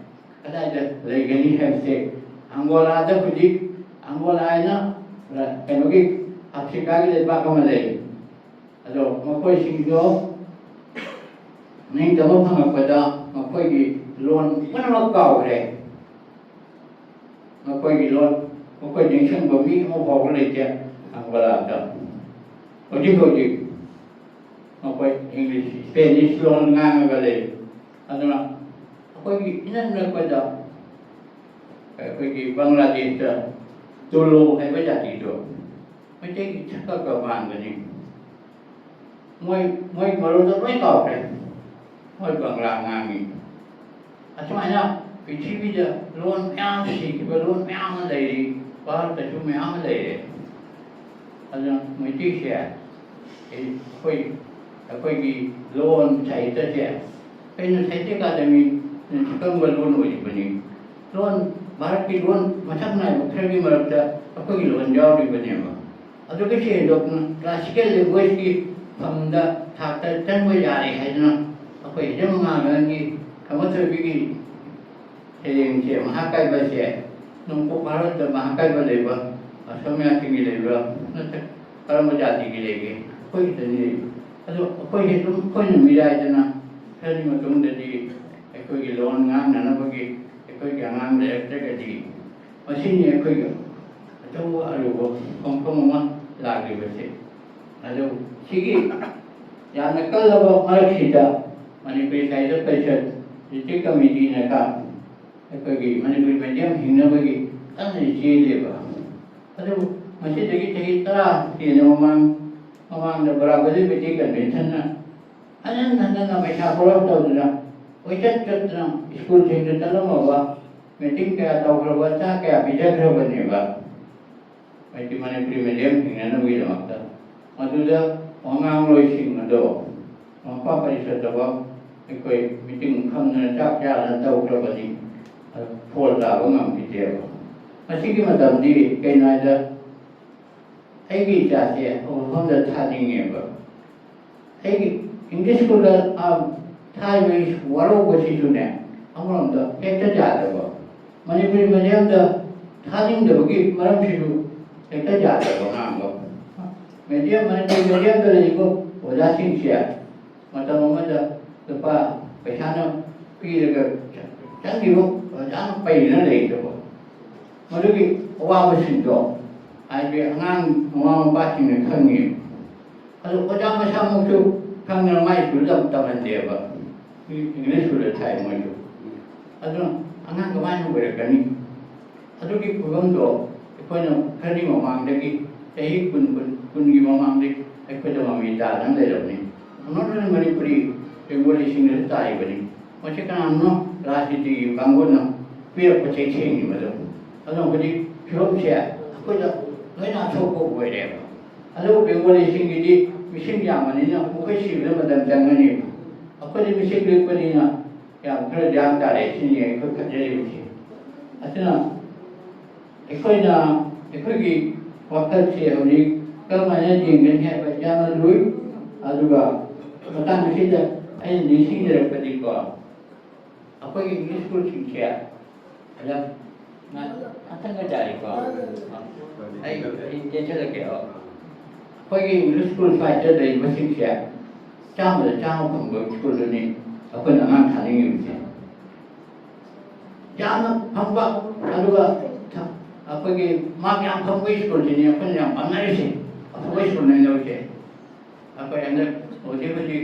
ꯀꯗꯥꯏꯗ ꯂꯩꯒꯅꯤ ꯍꯥꯏꯕꯁꯦ, ꯑꯪꯒꯣꯂꯥꯗ ꯍꯧꯖꯤꯛ, ꯑꯪꯒꯣꯂꯥ ꯍꯥꯏꯅ ꯀꯩꯅꯣꯒꯤ ꯑꯐ꯭ꯔꯤꯀꯥꯒꯤ ꯂꯩꯕꯥꯛ ꯑꯃ ꯂꯩ꯫ ꯑꯗꯣ ꯃꯈꯣꯏꯁꯤꯡꯗꯣ ꯅꯤꯡꯇꯝꯕ ꯐꯪꯉꯛꯄꯗ ꯃꯈꯣꯏꯒꯤ ꯂꯣꯟ ꯄꯨꯝꯅꯃꯛ ꯀꯥꯎꯈ꯭ꯔꯦ꯫ ꯃꯈꯣꯏꯒꯤ ꯂꯣꯟ ꯃꯈꯣꯏ ꯅꯤꯡꯁꯤꯡꯕ ꯃꯤ ꯑꯃ ꯐꯥꯎꯕ ꯂꯩꯇꯦ ꯑꯪꯒꯣꯂꯥꯗ꯫ ꯍꯧꯖꯤꯛ ꯍꯧꯖꯤꯛ ꯃꯈꯣꯏ ꯏꯪꯂꯤꯁ, ꯏꯁꯄꯦꯅꯤꯁ ꯂꯣꯟ ꯉꯥꯡꯉꯒ ꯂꯩ꯫ ꯑꯗꯨꯅ ꯑꯩꯈꯣꯏꯒꯤ ꯏꯅꯛ ꯅꯛꯄꯗ ꯑꯩꯈꯣꯏꯒꯤ ꯕꯪꯒ꯭ꯂꯥꯗꯦꯁꯇ ꯇꯨꯂꯨ ꯍꯥꯏꯕ ꯖꯥꯇꯤꯗꯣ ꯃꯩꯇꯩꯒꯤ ꯁꯛꯀꯛꯀ ꯃꯥꯟꯕꯅꯤ꯫ ꯃꯣꯏ, ꯃꯣꯏ ꯃꯔꯣꯟꯗꯣ ꯂꯣꯏ ꯀꯥꯎꯈ꯭ꯔꯦ꯫ ꯃꯣꯏ ꯕꯪꯒ꯭ꯂꯥ ꯉꯥꯡꯉꯤ꯫ ꯑꯁꯨꯃꯥꯏꯅ ꯄ꯭ꯔꯤꯊꯤꯕꯤꯗ ꯂꯣꯟ ꯃꯌꯥꯝ ꯁꯤꯈꯤꯕ ꯂꯣꯟ ꯃꯌꯥꯝ ꯑꯃ ꯂꯩꯔꯤ, ꯚꯥꯔꯠꯇꯁꯨ ꯃꯌꯥꯝ ꯑꯃ ꯂꯩꯔꯦ꯫ ꯑꯗꯨꯅ ꯃꯩꯇꯩꯁꯦ ꯑꯩꯈꯣꯏ, ꯑꯩꯈꯣꯏꯒꯤ ꯂꯣꯟ ꯁꯥꯍꯤꯇ꯭ꯌꯁꯦ ꯀꯩꯅꯣ ꯁꯥꯍꯤꯇ꯭ꯌ ꯑꯦꯀꯥꯗꯃꯤ ꯁꯛꯈꯪꯕ ꯂꯣꯟ ꯑꯣꯏꯔꯤꯕꯅꯤ꯫ ꯂꯣꯟ, ꯚꯥꯔꯠꯀꯤ ꯂꯣꯟ ꯃꯁꯛ ꯅꯥꯏꯕ ꯈꯔꯒꯤ ꯃꯔꯛꯇ ꯑꯩꯈꯣꯏꯒꯤ ꯂꯣꯟ ꯌꯥꯎꯔꯤꯕꯅꯦꯕ꯫ ꯑꯗꯨꯒ ꯁꯤ ꯍꯦꯟꯗꯣꯛꯅ classical languageꯀꯤ ꯐꯝꯗ, ꯊꯥꯛꯇ ꯆꯪꯕ ꯌꯥꯔꯦ ꯍꯥꯏꯗꯅ ꯑꯩꯈꯣꯏ ꯍꯤꯖꯝ ꯑꯉꯥꯡꯒꯤ ꯈꯝꯕ ꯊꯣꯏꯕꯤꯒꯤ ꯁꯩꯔꯦꯡꯁꯦ, ꯃꯍꯥꯀꯥꯕ꯭ꯌꯁꯦ, ꯅꯣꯡꯄꯣꯛ ꯚꯥꯔꯠꯇ ꯃꯍꯥꯀꯥꯕ꯭ꯌ ꯂꯩꯕ, ꯑꯁꯣꯃꯤꯌꯥꯁꯤꯡꯒꯤ ꯂꯩꯕ꯭ꯔꯥ, ꯅꯠꯇ꯭ꯔꯒ ꯀꯔꯝꯕ ꯖꯥꯇꯤꯒꯤ ꯂꯩꯒꯦ? ꯑꯩꯈꯣꯏꯒꯤꯗꯅꯤ ꯂꯩꯕ꯫ ꯑꯗꯣ ꯑꯩꯈꯣꯏꯁꯦ ꯑꯗꯨꯝ, ꯑꯩꯈꯣꯏꯅ ꯃꯤꯔꯥꯏꯗꯅ ꯈꯔꯒꯤ ꯃꯇꯨꯡꯗꯗꯤ ꯑꯩꯈꯣꯏꯒꯤ ꯂꯣꯟ ꯉꯥꯡꯅꯅꯕꯒꯤ ꯑꯩꯈꯣꯏꯒꯤ ꯑꯉꯥꯡ ꯂꯩꯔꯛꯇ꯭ꯔꯒꯗꯤ ꯃꯁꯤꯅꯤ ꯑꯩꯈꯣꯏꯒꯤ ꯑꯆꯧꯕ ꯑꯔꯨꯕ ꯈꯣꯡꯐꯝ ꯑꯃ ꯂꯥꯛꯂꯤꯕꯁꯦ꯫ ꯑꯗꯨ ꯁꯤꯒꯤ ꯌꯥꯝꯅ ꯀꯜꯂꯕ ꯃꯔꯛꯁꯤꯗ ꯃꯅꯤꯄꯨꯔꯤ ꯁꯥꯍꯤꯇ꯭ꯌ ꯄꯔꯤꯁꯠ ꯗꯤꯁꯇ꯭ꯔꯤꯛ ꯀꯃꯤꯇꯤꯅꯒ ꯑꯩꯈꯣꯏꯒꯤ ꯃꯅꯤꯄꯨꯔꯤ medium ꯍꯤꯡꯅꯕꯒꯤ ꯀꯟꯅ ꯆꯦꯜꯂꯤꯕ꯫ ꯑꯗꯨꯕꯨ ꯃꯁꯤꯗꯒꯤ ꯆꯍꯤ ꯇꯔꯥ ꯍꯦꯟꯅ ꯃꯃꯥꯡ, ꯃꯃꯥꯡꯗ ꯕꯔꯥꯕꯔꯤ ꯀꯃꯤꯇꯤ conventionꯅ ꯍꯟꯖꯟ ꯍꯟꯖꯟꯅ ꯄꯩꯁꯥ borrow ꯇꯧꯗꯨꯅ ꯀꯣꯏꯆꯠ ꯆꯠꯇꯨꯅ ꯁ꯭ꯀꯨꯜꯁꯤꯡꯗ ꯆꯠꯂꯝꯃꯕ, meeting ꯀꯌꯥ ꯇꯧꯈ꯭ꯔꯕ, ꯆꯥꯛ ꯀꯌꯥ ꯄꯤꯖꯈ꯭ꯔꯕꯅꯦꯕ꯫ ꯍꯥꯏꯗꯤ ꯃꯅꯤꯄꯨꯔꯤ medium ꯍꯤꯡꯅꯅꯕꯒꯤꯗꯃꯛꯇ꯫ ꯃꯗꯨꯗ ꯋꯥꯉꯥꯡꯂꯣꯏꯁꯤꯡ ꯑꯗꯣ ꯃꯄꯥ ꯄꯔꯤꯁꯠꯇꯐꯥꯎ ꯑꯩꯈꯣꯏ meeting ꯐꯝꯗꯅ ꯆꯥꯛ ꯆꯥꯗꯅ ꯇꯧꯈ꯭ꯔꯕꯅꯤ꯫ ꯑꯗꯨ ꯐꯣꯜ ꯇꯥꯕ ꯉꯝꯈꯤꯗꯦꯕ꯫ ꯃꯁꯤꯒꯤ ꯃꯇꯝꯗꯤ ꯀꯩꯅꯣ ꯍꯥꯏꯗ ꯑꯩꯒꯤ ꯏꯆꯥꯁꯦ ꯑꯐꯕ ꯃꯐꯝꯗ ꯊꯥꯅꯤꯡꯉꯦꯕ꯫ ꯑꯩꯒꯤ English schoolꯗ, ꯑꯥ, ꯊꯥꯔꯤꯕ ꯋꯥꯔꯧꯕꯁꯤꯁꯨꯅꯦ, ꯑꯃꯔꯣꯝꯗ ꯍꯦꯛꯇ ꯌꯥꯗꯕ, ꯃꯅꯤꯄꯨꯔꯤ ꯃꯦꯗꯤꯌꯝꯗ ꯊꯥꯅꯤꯡꯗꯕꯒꯤ ꯃꯔꯝꯁꯤꯁꯨ ꯍꯦꯛꯇ ꯌꯥꯗꯕ ꯉꯥꯡꯕ꯫ ꯃꯦꯗꯤꯌꯝ, ꯃꯅꯤꯄꯨꯔꯤ ꯃꯦꯗꯤꯌꯝꯗ ꯂꯩꯔꯤꯕ ꯑꯣꯖꯥꯁꯤꯡꯁꯦ ꯃꯇꯝ ꯑꯃꯗ ꯂꯨꯄꯥ ꯄꯩꯁꯥꯅ ꯄꯤꯔꯒ ꯆꯪꯈꯤꯕ ꯑꯣꯖꯥꯅ ꯄꯩꯗꯅ ꯂꯩꯈ꯭ꯔꯕ꯫ ꯃꯗꯨꯒꯤ ꯑꯋꯥꯕꯁꯤꯡꯗꯣ ꯍꯥꯏꯗꯤ ꯑꯉꯥꯡ ꯃꯃꯥ ꯃꯄꯥꯁꯤꯡꯅ ꯈꯪꯉꯤ꯫ ꯑꯗꯣ ꯑꯣꯖꯥ ꯃꯁꯥꯃꯛꯁꯨ ꯈꯪꯗꯅ ꯃꯥꯏ ꯁ꯭ꯀꯨꯜꯗ ꯑꯃꯨꯛ ꯇꯝꯍꯟꯗꯦꯕ꯫ ꯏꯪꯂꯤꯁ ꯁ꯭ꯀꯨꯜꯗ ꯊꯥꯏ ꯃꯣꯏꯁꯨ꯫ ꯑꯗꯨꯅ ꯑꯉꯥꯡ ꯀꯃꯥꯏꯅ ꯑꯣꯏꯔꯛꯀꯅꯤ? ꯑꯗꯨꯒꯤ ꯐꯤꯕꯝꯗꯣ ꯑꯩꯈꯣꯏꯅ ꯈꯔꯗꯤ ꯃꯃꯥꯡꯗꯒꯤ, ꯆꯍꯤ ꯀꯨꯟ, ꯀꯨꯟ, ꯀꯨꯟꯒꯤ ꯃꯃꯥꯡꯗꯒꯤ ꯑꯩꯈꯣꯏꯗ ꯃꯃꯤ ꯇꯥꯗꯅ ꯂꯩꯔꯕꯅꯤ꯫ Not only Manipuri, ꯕꯦꯡꯒꯣꯂꯤꯁꯤꯡꯗꯁꯨ ꯇꯥꯔꯤꯕꯅꯤ꯫ ꯃꯁꯤ ꯀꯅꯥꯅꯣ? ꯔꯥꯖꯅꯤꯇꯤꯒꯤ ꯀꯥꯡꯕꯨꯅ ꯄꯤꯔꯛꯄ ꯆꯩꯊꯦꯡꯅꯤ ꯃꯗꯨ꯫ ꯑꯗꯨꯅ ꯍꯧꯖꯤꯛ ꯐꯤꯕꯝꯁꯦ ꯑꯩꯈꯣꯏꯗ ꯂꯣꯏꯅ ꯑꯁꯣꯛꯄ ꯑꯣꯏꯔꯦꯕ꯫ ꯑꯗꯨꯕꯨ ꯕꯦꯡꯒꯣꯂꯤꯁꯤꯡꯒꯤꯗꯤ ꯃꯤꯁꯤꯡ ꯌꯥꯝꯕꯅꯤꯅ ꯃꯈꯣꯏ ꯁꯤꯕꯗ ꯃꯇꯝ ꯆꯪꯒꯅꯤ꯫ ꯑꯩꯈꯣꯏꯗꯤ ꯃꯤꯁꯤꯡ ꯄꯤꯛꯄꯅꯤꯅ ꯌꯥꯝ ꯈꯔ ꯌꯥꯝ ꯇꯥꯔꯦ ꯁꯤꯅꯤ ꯑꯩꯈꯣꯏ ꯈꯟꯖꯔꯤꯕꯁꯤ꯫ ꯑꯗꯨꯅ ꯑꯩꯈꯣꯏꯅ, ꯑꯩꯈꯣꯏꯒꯤ ꯋꯥꯈꯜꯁꯦ ꯍꯧꯖꯤꯛ ꯀꯔꯝꯍꯥꯏꯅ ꯌꯦꯡꯒꯅꯤ ꯍꯥꯏꯕ ꯌꯥꯝꯅ ꯂꯨꯏ꯫ ꯑꯗꯨꯒ ꯃꯇꯥꯡ ꯑꯁꯤꯗ ꯑꯩꯅ ꯅꯤꯡꯁꯤꯡꯖꯔꯛꯄꯗꯤꯀꯣ, ꯑꯩꯈꯣꯏꯒꯤ ꯏꯪꯂꯤꯁ ꯁ꯭ꯀꯨꯜꯁꯤꯡꯁꯦ ꯑꯗ ꯉꯥ-, ꯉꯥꯛꯇꯪꯒ ꯌꯥꯔꯤꯀꯣ? ꯑꯩ, ꯑꯩ ꯇꯦꯟꯁꯤꯜꯂꯛꯀꯦ꯫ ꯑꯣ꯫ ꯑꯩꯈꯣꯏꯒꯤ ꯏꯪꯂꯤꯁ ꯁ꯭ꯀꯨꯜ ꯁ꯭ꯋꯥꯏꯗ ꯂꯩꯔꯤꯕꯁꯤꯡꯁꯦ ꯆꯥꯝꯃꯗ ꯆꯥꯝꯃ ꯐꯪꯕ ꯁ꯭ꯀꯨꯜꯗꯨꯅꯤ ꯑꯩꯈꯣꯏꯅ ꯑꯉꯥꯡ ꯊꯥꯅꯤꯡꯉꯤꯕꯁꯦ꯫ ꯌꯥꯝꯅ ꯐꯪꯕ, ꯑꯗꯨꯒ ꯊ-, ꯑꯩꯈꯣꯏꯒꯤ ꯃꯥꯔꯛ ꯌꯥꯝ ꯐꯪꯕ ꯁ꯭ꯀꯨꯜꯁꯤꯅꯤ ꯑꯩꯈꯣꯏꯅ ꯌꯥꯝ ꯄꯥꯝꯅꯔꯤꯁꯦ, ꯑꯐꯕ ꯁ꯭ꯀꯨꯜ ꯍꯥꯏꯅꯕꯁꯦ꯫ ꯑꯩꯈꯣꯏ ꯍꯟꯗꯛ ꯍꯧꯖꯤꯛ ꯍꯧꯖꯤꯛ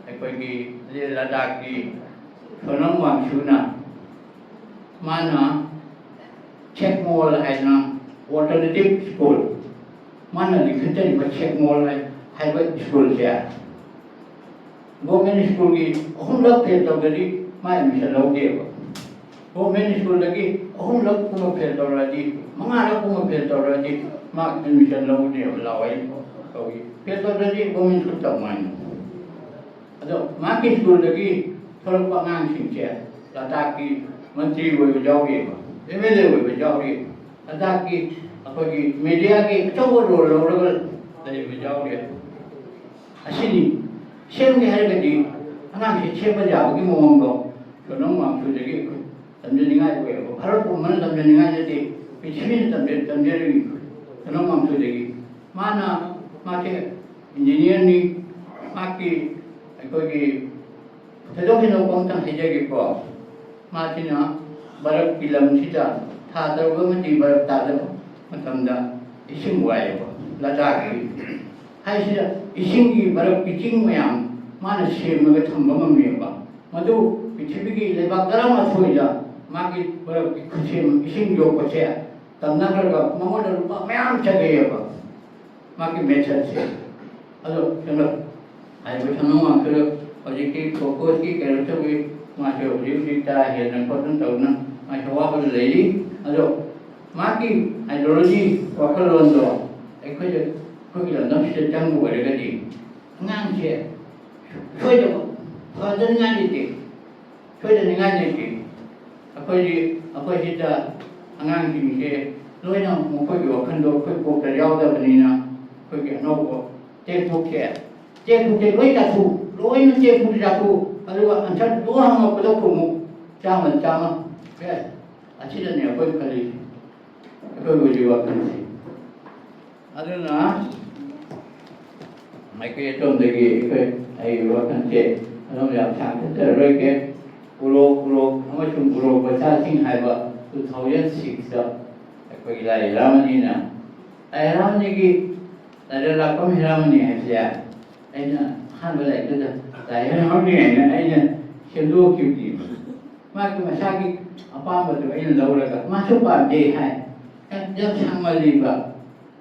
ꯑꯩꯈꯣꯏꯒꯤ ꯂꯦ ꯂꯗꯥꯛꯀꯤ ꯁꯣꯅꯝ ꯋꯥꯡꯁꯨꯅ ꯃꯥꯅ ꯁꯦꯛꯃꯣꯜ ꯍꯥꯏꯅ alternative school, ꯃꯥꯅ ꯂꯤꯡꯈꯠꯆꯔꯤꯕ ꯁꯦꯛꯃꯣꯜ ꯍꯥꯏ-, ꯍꯥꯏꯕ ꯁ꯭ꯀꯨꯜꯁꯦ ꯒꯣꯔꯃꯦꯟ ꯁ꯭ꯀꯨꯜꯒꯤ ꯑꯍꯨꯝꯂꯛ ꯐꯦꯜ ꯇꯧꯗ꯭ꯔꯗꯤ ꯃꯥ ꯑꯦꯗꯃꯤꯁꯟ ꯂꯧꯗꯦꯕ꯫ ꯒꯣꯔꯃꯦꯟ ꯁ꯭ꯀꯨꯜꯗꯒꯤ ꯑꯍꯨꯝꯂꯛ ꯀꯨꯝꯕ ꯐꯦꯜ ꯇꯧꯔꯛꯑꯗꯤ, ꯃꯉꯥꯔꯛ ꯀꯨꯝꯕ ꯐꯦꯜ ꯇꯧꯔꯛꯑꯗꯤ ꯃꯥ ꯑꯦꯗꯃꯤꯁꯟ ꯂꯧꯅꯦꯕ, ꯂꯥꯛꯑꯣꯏ ꯀꯧꯏ꯫ ꯐꯦꯜ ꯇꯧꯗ꯭ꯔꯗꯤ ꯒꯣꯔꯃꯦꯟ ꯁ꯭ꯀꯨꯜ ꯇꯝꯃꯣ ꯍꯥꯏꯅ꯫ ꯑꯗꯣ ꯃꯥꯒꯤ ꯁ꯭ꯀꯨꯜꯗꯒꯤ ꯊꯣꯛꯂꯛꯄ ꯑꯉꯥꯡꯁꯤꯡꯁꯦ ꯂꯗꯥꯛꯀꯤ ꯃꯟꯇ꯭ꯔꯤ ꯑꯣꯏꯕ ꯌꯥꯎꯔꯤꯕ, ꯑꯦꯝ ꯑꯦꯜ ꯑꯦ ꯑꯣꯏꯕ ꯌꯥꯎꯔꯤ, ꯂꯗꯥꯛꯀꯤ ꯑꯩꯈꯣꯏꯒꯤ ꯃꯦꯗꯤꯌꯥꯒꯤ ꯑꯆꯧꯕ ꯔꯣꯜ ꯂꯧꯔꯒ ꯂꯩꯕ ꯌꯥꯎꯔꯤ꯫ ꯑꯁꯤꯅꯤ꯫ ꯁꯦꯝꯒꯦ ꯍꯥꯏꯔꯒꯗꯤ ꯑꯉꯥꯡꯁꯤ ꯁꯦꯝꯕ ꯌꯥꯕꯒꯤ ꯃꯑꯣꯡꯗꯣ ꯁꯣꯅꯝ ꯋꯥꯡꯁꯨꯗꯒꯤ ꯑꯩꯈꯣꯏ ꯇꯝꯖꯅꯤꯡꯉꯥꯏ ꯑꯣꯏꯌꯦꯕ꯫ ꯚꯥꯔꯠ ꯄꯨꯝꯕꯅ ꯇꯝꯖꯅꯤꯡꯉꯥꯏ ꯅꯠꯇꯦ, ꯄ꯭ꯔꯤꯊꯤꯕꯤꯅ ꯇꯝꯖ-, ꯇꯝꯖꯔꯤꯕꯅꯤ ꯑꯩꯈꯣꯏ ꯁꯣꯅꯝ ꯋꯥꯡꯁꯨꯗꯒꯤ꯫ ꯃꯥꯅ, ꯃꯥꯁꯦ ꯏꯟꯖꯤꯅꯤꯌꯥꯔꯅꯤ, ꯃꯍꯥꯛꯀꯤ ꯑꯩꯈꯣꯏꯒꯤ ꯊꯣꯏꯗꯣꯛ ꯍꯦꯟꯗꯣꯛꯄ ꯑꯝꯇꯪ ꯍꯥꯏꯖꯒꯦꯀꯣ꯫ ꯃꯥꯁꯤꯅ ꯚꯥꯔꯠꯀꯤ ꯂꯝꯁꯤꯗ ꯊꯥ ꯇꯔꯨꯛ ꯑꯃꯗꯤ ꯚꯥꯔꯠ ꯇꯥꯗꯕ ꯃꯇꯝꯗ ꯏꯁꯤꯡ ꯋꯥꯏꯌꯦꯕ, ꯂꯗꯥꯈꯀꯤ꯫ ꯍꯥꯏꯁꯤꯗ ꯏꯁꯤꯡꯒꯤ ꯚꯥꯔꯠꯀꯤ ꯆꯤꯡ ꯃꯌꯥꯝ ꯃꯥꯅ ꯁꯦꯝꯃꯒ ꯊꯝꯕ ꯉꯝꯃꯦꯕ꯫ ꯃꯗꯨ ꯄ꯭ꯔꯤꯊꯤꯕꯤꯒꯤ ꯂꯩꯕꯥꯛ ꯇꯔꯥꯃꯥꯊꯣꯏꯗ ꯃꯥꯒꯤ ꯚꯥꯔꯠꯀꯤ ꯈꯨꯠꯁꯦꯝ ꯏꯁꯤꯡ ꯌꯣꯛꯄꯁꯦ ꯇꯝꯅꯈ꯭ꯔꯒ ꯃꯉꯣꯟꯗ ꯂꯨꯄꯥ ꯃꯌꯥꯝ ꯆꯠꯂꯛꯑꯦꯕ꯫ ꯃꯥꯒꯤ ꯃꯦꯊꯠꯁꯦ꯫ ꯑꯗꯣ ꯀꯩꯅꯣ, ꯍꯥꯏꯔꯤꯕ ꯁꯅꯥ ꯃꯥꯡꯁꯨ ꯍꯧꯖꯤꯛꯇꯤ ꯐꯣꯀꯁꯀꯤ ꯀꯩꯅꯣ ꯇꯧꯏ, ꯃꯥꯁꯨ ꯍꯧꯖꯤꯛ ꯍꯧꯖꯤꯛꯇ ꯍꯦꯟꯅ ꯈꯣꯠꯇꯅ ꯇꯧꯗꯅ ꯃꯥꯁꯨ ꯑꯋꯥꯕꯗ ꯂꯩꯔꯤ꯫ ꯑꯗꯣ ꯃꯥꯒꯤ ꯑꯥꯏꯗꯤꯌꯣꯂꯣꯖꯤ, ꯋꯥꯈꯜꯂꯣꯟꯗꯣ ꯑꯩꯈꯣꯏꯗ, ꯑꯩꯈꯣꯏꯒꯤ ꯂꯝꯗꯝꯁꯤꯗ ꯆꯪꯕ ꯑꯣꯏꯔꯒꯗꯤ ꯑꯉꯥꯡꯁꯦ ꯁꯣꯏꯗꯕ ꯐꯗꯅꯤꯡꯉꯥꯏ ꯂꯩꯇꯦ꯫ ꯁꯣꯏꯗꯅꯤꯡꯉꯥꯏ ꯂꯩꯇꯦ꯫ ꯑꯩꯈꯣꯏꯗꯤ, ꯑꯩꯈꯣꯏ ꯁꯤꯗ ꯑꯉꯥꯡꯁꯤꯡꯁꯦ ꯂꯣꯏꯅ ꯃꯈꯣꯏꯒꯤ ꯋꯥꯈꯜꯗꯣ ꯑꯩꯈꯣꯏ ꯀꯣꯛꯇ ꯌꯥꯎꯗꯕꯅꯤꯅ ꯑꯩꯈꯣꯏꯒꯤ ꯑꯅꯧꯕ ꯇꯦꯛꯁꯕꯨꯛꯁꯦ, ꯇꯦꯛꯁꯕꯨꯛꯁꯦ ꯂꯣꯏ ꯆꯥꯊꯣꯛꯎ, ꯂꯣꯏꯅ ꯇꯦꯛꯁꯕꯨꯛꯁꯦ ꯆꯥꯊꯣꯛꯎ, ꯑꯗꯨꯒ ꯑꯟꯁꯔ ꯂꯣꯏ ꯍꯪꯉꯛꯄꯗ ꯈꯨꯝꯃꯨ, ꯆꯥꯝꯃ ꯆꯥꯝꯃ꯫ ꯌꯦꯁ, ꯑꯁꯤꯗꯅꯦ ꯑꯩꯈꯣꯏ ꯈꯜꯂꯤꯁꯦ, ꯑꯩꯈꯣꯏ ꯍꯧꯖꯤꯛ ꯋꯥꯈꯜꯁꯦ꯫ ꯑꯗꯨꯅ ꯑꯩꯈꯣꯏ ꯑꯗꯣꯝꯗꯒꯤ ꯑꯩꯈꯣꯏ, ꯑꯩꯒꯤ ꯋꯥꯈꯜꯁꯦ ꯑꯗꯨꯝ ꯌꯥꯝ ꯁꯥꯡ ꯆꯠꯆꯔꯔꯣꯏꯒꯦ꯫ ꯎꯔꯣꯛ, ꯎꯔꯣꯛ ꯑꯃꯁꯨꯡ ꯎꯔꯣꯛ ꯃꯆꯥꯁꯤꯡ ꯍꯥꯏꯕ two thousand sixꯇ ꯑꯩꯈꯣꯏꯒꯤ ꯂꯥꯏ ꯍꯦꯔꯥꯃꯅꯤꯅ, ꯂꯥꯏ ꯍꯦꯔꯥꯃꯅꯤꯒꯤ ꯂꯥꯏꯔꯦꯜ ꯂꯥꯛꯄꯝ ꯍꯦꯔꯥꯃꯅꯤ ꯍꯥꯏꯕꯁꯦ ꯑꯩꯅ ꯑꯍꯥꯟꯕ ꯂꯥꯏꯔꯤꯛꯇꯨꯗ ꯂꯥꯏ ꯍꯦꯔꯥꯃꯅꯤ ꯍꯥꯏꯅ ꯑꯩꯅ ꯁꯦꯝꯗꯣꯛꯈꯤꯕꯅꯦꯕ꯫ ꯃꯥꯒꯤ ꯃꯁꯥꯒꯤ ꯑꯄꯥꯝꯕꯗꯨ ꯑꯩꯅ ꯂꯧꯔꯒ ꯃꯥꯁꯨ ꯄꯥꯝꯖꯩ ꯍꯥꯏ꯫ ꯌꯥꯝ ꯁꯥꯡꯃꯜꯂꯤꯕ꯫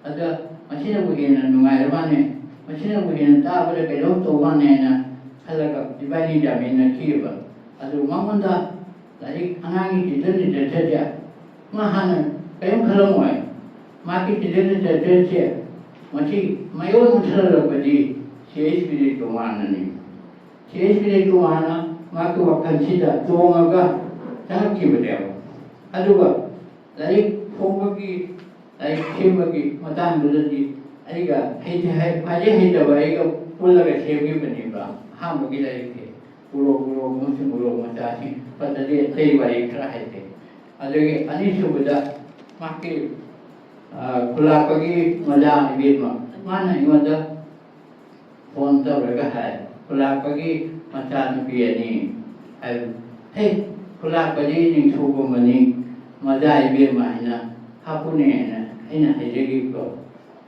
ꯑꯗ ꯃꯁꯤꯅꯕꯨ ꯍꯦꯟꯅ ꯅꯨꯡꯉꯥꯏꯔ ꯃꯥꯜꯂꯦ, ꯃꯁꯤꯅꯕꯨ ꯍꯦꯟꯅ ꯇꯥꯕꯗ ꯀꯩꯅꯣꯝ ꯇꯧ ꯃꯥꯜꯂꯦ ꯍꯥꯏꯅ ꯈꯜꯂꯒ ꯏꯕꯥꯅꯤ ꯌꯥꯃꯤꯟꯅꯈꯤꯑꯕ꯫ ꯑꯗꯨ ꯃꯉꯣꯟꯗ ꯂꯥꯏꯔꯤꯛ, ꯑꯉꯥꯡꯒꯤ ꯆꯤꯜꯗ꯭ꯔꯦꯟ ꯂꯤꯇꯔꯦꯆꯔꯁꯦ ꯃꯥ ꯍꯥꯟꯅ ꯀꯔꯤꯝ ꯈꯜꯂꯝꯃꯣꯏ꯫ ꯃꯥꯒꯤ ꯆꯤꯜꯗ꯭ꯔꯦꯟ ꯂꯤꯇꯔꯦꯆꯔꯁꯦ ꯃꯁꯤ ꯃꯌꯣꯟ ꯑꯣꯟꯁꯤꯜꯂꯛꯄꯗꯤ ꯁꯤ ꯑꯩꯆ ꯕꯤꯗꯩ ꯇꯣꯉꯥꯟꯅꯅꯤ꯫ ꯁꯤ ꯑꯩꯆ ꯕꯤꯗꯩ ꯇꯣꯉꯥꯟꯅ ꯃꯥꯒꯤ ꯋꯥꯈꯜꯁꯤꯗ ꯇꯣꯡꯉꯒ ꯆꯪꯉꯛꯈꯤꯕꯅꯦꯕ꯫ ꯑꯗꯨꯒ ꯂꯥꯏꯔꯤꯛ ꯐꯣꯡꯕꯒꯤ, ꯂꯥꯏꯔꯤꯛ ꯁꯦꯝꯕꯒꯤ ꯃꯇꯥꯡꯗꯨꯗꯗꯤ ꯑꯩꯒ ꯍꯩ-, ꯍꯩ-, ꯈ꯭ꯋꯥꯏꯗꯩ ꯍꯩꯇꯕ ꯑꯩꯒ ꯄꯨꯜꯂꯒ ꯁꯦꯝꯈꯤꯕꯅꯦꯕ ꯑꯍꯥꯟꯕꯒꯤ ꯂꯥꯏꯔꯤꯛꯁꯦ꯫ ꯎꯔꯣꯛ ꯎꯔꯣꯛ ꯑꯃꯁꯨꯡ ꯎꯔꯣꯛ ꯃꯆꯥꯁꯤꯡ꯫ ꯐꯖꯗꯦ, ꯑꯇꯩ ꯋꯥꯔꯤ ꯈꯔ ꯍꯥꯏꯁꯦ꯫ ꯑꯗꯒꯤ ꯑꯅꯤꯁꯨꯕꯗ ꯃꯍꯥꯛꯀꯤ, ꯑ, ꯈꯨꯂꯥꯛꯄꯒꯤ ꯃꯖꯥ ꯏꯕꯦꯝꯃ, ꯃꯥꯅ ꯑꯩꯉꯣꯟꯗ ꯐꯣꯟ ꯇꯧꯔꯒ ꯍꯥꯏ, "ꯈꯨꯂꯥꯛꯄꯒꯤ ꯃꯆꯥꯅꯨꯄꯤ ꯑꯅꯤ ꯍꯥꯏ, ꯍꯦ, ꯈꯨꯂꯥꯛꯄꯗꯤ ꯅꯤꯡꯊꯧꯒꯨꯝꯕꯅꯤ, ꯃꯖꯥ ꯏꯕꯦꯝꯃ ꯍꯥꯏꯅ ꯍꯥꯞꯄꯨꯅꯦ" ꯍꯥꯏꯅ ꯑꯩꯅ ꯍꯥꯏꯖꯈꯤꯕꯗꯣ꯫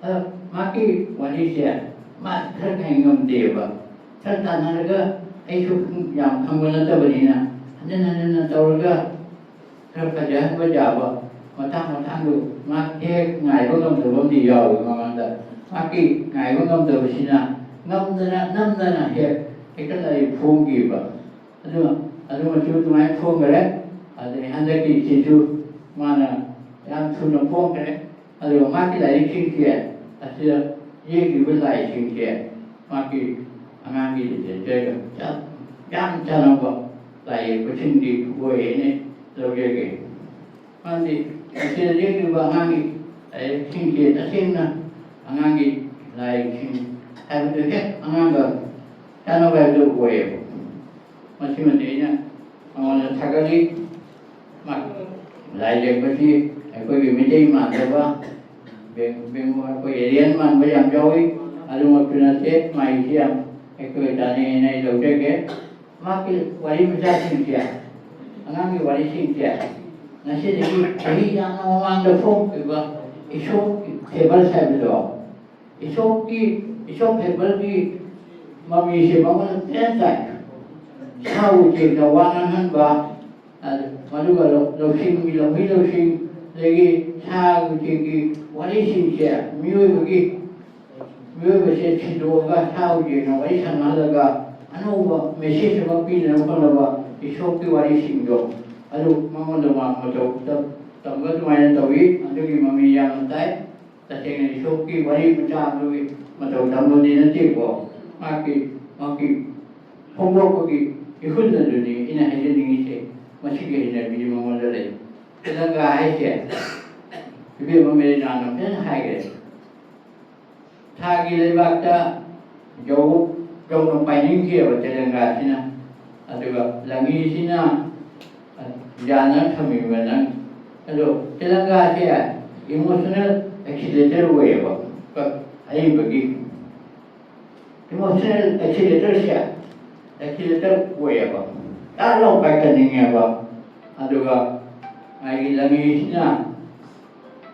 ꯑꯗꯣ ꯃꯥꯒꯤ ꯋꯥꯔꯤꯁꯦ ꯃꯥ ꯈꯔ ꯉꯥꯏ ꯉꯝꯗꯦꯕ꯫ ꯈꯔ ꯇꯥꯟꯅꯔꯒ ꯑꯩꯁꯨ ꯌꯥꯝ ꯈꯪꯕ ꯅꯠꯇꯕꯅꯤꯅ ꯍꯟꯖꯤꯟ ꯍꯟꯖꯤꯟꯅ ꯇꯧꯔꯒ ꯈꯔ ꯐꯖꯍꯟꯕ ꯌꯥꯕ ꯃꯇꯥꯡ ꯃꯇꯥꯡꯗꯨ ꯃꯥ ꯍꯦꯛ ꯉꯥꯏꯕ ꯉꯝꯗꯕ ꯑꯃꯗꯤ ꯌꯥꯎꯋꯤ ꯃꯉꯣꯟꯗ꯫ ꯃꯍꯥꯛꯀꯤ ꯉꯥꯏꯕ ꯉꯝꯗꯕꯁꯤꯅ ꯉꯝꯗꯅ ꯅꯝꯗꯅ ꯍꯦꯛ ꯍꯦꯛꯇ ꯂꯥꯏꯔꯤꯛ ꯐꯣꯡꯈꯤꯕ꯫ ꯑꯗꯨ, ꯑꯗꯨꯃꯁꯨ ꯑꯗꯨꯃꯥꯏꯅ ꯐꯣꯡꯈꯔꯦ꯫ ꯑꯗꯩ ꯍꯟꯗꯛꯀꯤ ꯁꯤꯁꯨ ꯃꯥꯅ ꯌꯥꯝ ꯊꯨꯅ ꯐꯣꯡꯈ꯭ꯔꯦ꯫ ꯑꯗꯨꯒ ꯃꯥꯒꯤ ꯂꯥꯏꯔꯤꯛꯁꯤꯡꯁꯦ, ꯑꯁꯤꯗ ꯌꯦꯛꯂꯤꯕ ꯂꯥꯏꯁꯤꯡꯁꯦ ꯃꯥꯒꯤ ꯑꯉꯥꯡꯒꯤ ꯂꯤꯇꯔꯦꯆꯔꯒ ꯆꯞ ꯌꯥꯝ ꯆꯥꯟꯅꯕ ꯂꯥꯏ ꯌꯦꯛꯄꯁꯤꯡꯗꯤ ꯑꯣꯏꯌꯦꯅ ꯂꯧꯖꯒꯦ꯫ ꯃꯥꯗꯤ ꯃꯁꯤꯗ ꯌꯦꯛꯂꯤꯕ ꯑꯉꯥꯡꯒꯤ ꯂꯥꯏꯔꯤꯛꯁꯤꯡꯁꯦ ꯇꯁꯦꯡꯅ ꯑꯉꯥꯡꯒꯤ ꯂꯥꯏꯔꯤꯛꯁꯤꯡ ꯍꯥꯏꯕꯗꯨ ꯍꯦꯛ ꯑꯉꯥꯡꯒ ꯆꯥꯟꯅꯕ ꯍꯥꯏꯕꯗꯨ ꯑꯣꯏꯌꯦꯕ꯫ ꯃꯁꯤꯃꯗꯤ ꯑꯩꯅ ꯃꯉꯣꯟꯗ ꯊꯥꯒꯠꯂꯤ꯫ ꯃꯥ ꯂꯥꯏ ꯌꯦꯛꯄꯁꯤ ꯑꯩꯈꯣꯏꯒꯤ ꯃꯩꯇꯩ ꯃꯥꯟꯗꯕ, ꯕꯦꯡ-, ꯕꯦꯡꯒꯣꯜ, ꯑꯩꯈꯣꯏ ꯑꯦꯂꯤꯌꯟ ꯃꯥꯟꯕ ꯌꯥꯝ ꯌꯥꯎꯏ꯫ ꯑꯗꯨꯃꯛꯁꯨ ꯅꯠꯇꯦ, ꯃꯥꯒꯤꯁꯤ ꯌꯥꯝ ꯑꯩꯈꯣꯏꯒ ꯆꯥꯟꯅꯩ ꯍꯥꯏꯅ ꯑꯩ ꯂꯧꯖꯒꯦ꯫ ꯃꯍꯥꯛꯀꯤ ꯋꯥꯔꯤ ꯃꯆꯥꯁꯤꯡꯁꯦ, ꯑꯉꯥꯡꯒꯤ ꯋꯥꯔꯤꯁꯤꯡꯁꯦ, ꯉꯁꯤꯗꯒꯤ ꯆꯍꯤ ꯌꯥꯝꯅ ꯃꯃꯥꯡꯗ ꯐꯣꯡꯈꯤꯕ ꯏꯁꯣꯞꯀꯤ ꯐꯦꯕꯜꯁ ꯍꯥꯏꯕꯗꯣ, ꯏꯁꯣꯞꯀꯤ, ꯏꯁꯣꯞ ꯐꯦꯕꯜꯒꯤ ꯃꯃꯤꯁꯦ ꯃꯉꯣꯟꯗ ꯐꯖꯅ ꯇꯥꯏ꯫ ꯁꯥ ꯎꯆꯦꯛꯅ ꯋꯥ ꯉꯥꯡꯍꯟꯕ, ꯑꯗꯨ, ꯃꯗꯨꯒ ꯂꯧ-, ꯂꯧꯁꯤꯡꯒꯤ, ꯂꯧꯃꯤ ꯂꯧꯁꯤꯡ, ꯑꯗꯒꯤ ꯁꯥ ꯎꯆꯦꯛꯀꯤ ꯋꯥꯔꯤꯁꯤꯡꯁꯦ ꯃꯤꯑꯣꯏꯕꯒꯤ, ꯃꯤꯑꯣꯏꯕꯁꯦ ꯊꯤꯗꯣꯛꯑꯒ ꯁꯥ ꯎꯆꯦꯛꯅ ꯋꯥꯔꯤ ꯁꯥꯟꯅꯍꯜꯂꯒ ꯑꯅꯧꯕ ꯃꯦꯁꯦꯖ ꯑꯃ ꯄꯤꯅꯕ ꯍꯣꯠꯅꯕ ꯏꯁꯣꯞꯀꯤ ꯋꯥꯔꯤꯁꯤꯡꯗꯣ ꯑꯗꯨ ꯃꯉꯣꯟꯗ ꯃꯥ ꯃꯇꯧ ꯇꯝ-, ꯇꯝꯕ ꯑꯗꯨꯃꯥꯏꯅ ꯇꯧꯏ꯫ ꯑꯗꯨꯒꯤ ꯃꯃꯤ ꯌꯥꯝꯅ ꯇꯥꯏ꯫ ꯇꯁꯦꯡꯅ ꯏꯁꯣꯞꯀꯤ ꯋꯥꯔꯤ ꯃꯆꯥ ꯑꯗꯨꯒꯤ ꯃꯇꯧ ꯇꯝꯕꯗꯤ ꯅꯠꯇꯦꯀꯣ꯫ ꯃꯍꯥꯛꯀꯤ, ꯃꯍꯥꯛꯀꯤ ꯐꯣꯡꯗꯣꯛꯄꯒꯤ ꯏꯍꯨꯜ ꯑꯗꯨꯅꯤ ꯑꯩꯅ ꯍꯥꯏꯖꯅꯤꯡꯉꯤꯁꯦ꯫ ꯃꯁꯤꯒꯤ ꯍꯩꯅꯕꯤꯗꯤ ꯃꯉꯣꯟꯗ ꯂꯩ꯫ ꯇꯦꯂꯪꯒꯥ ꯍꯥꯏꯁꯦ ꯏꯕꯦꯝꯃ ꯃꯦꯔꯤꯅꯥꯅ ꯐꯖꯅ ꯍꯥꯏꯈ꯭ꯔꯦ꯫ ꯊꯥꯒꯤ ꯂꯩꯕꯥꯛꯇ ꯌꯧ-, ꯌꯧꯅ ꯄꯥꯏꯅꯤꯡꯈꯤꯑꯕ ꯇꯦꯂꯪꯒꯥꯁꯤꯅ꯫ ꯑꯗꯨꯒ ꯂꯪꯍꯤꯁꯤꯅ ꯌꯥꯅ ꯊꯝꯃꯤꯕ ꯅꯪ꯫ ꯑꯗꯣ ꯇꯦꯂꯪꯒꯥꯁꯦ emotional accelerator ꯑꯣꯏꯌꯦꯕ꯫ ꯑꯏꯕꯒꯤ emotional acceleratorꯁꯦ accelerator ꯑꯣꯏꯌꯦꯕ꯫ ꯇꯥꯛ ꯂꯥꯎ ꯄꯥꯏꯈꯠꯅꯤꯡꯉꯦꯕ꯫ ꯑꯗꯨꯒ ꯃꯥꯒꯤ ꯂꯪꯍꯤꯁꯤꯅ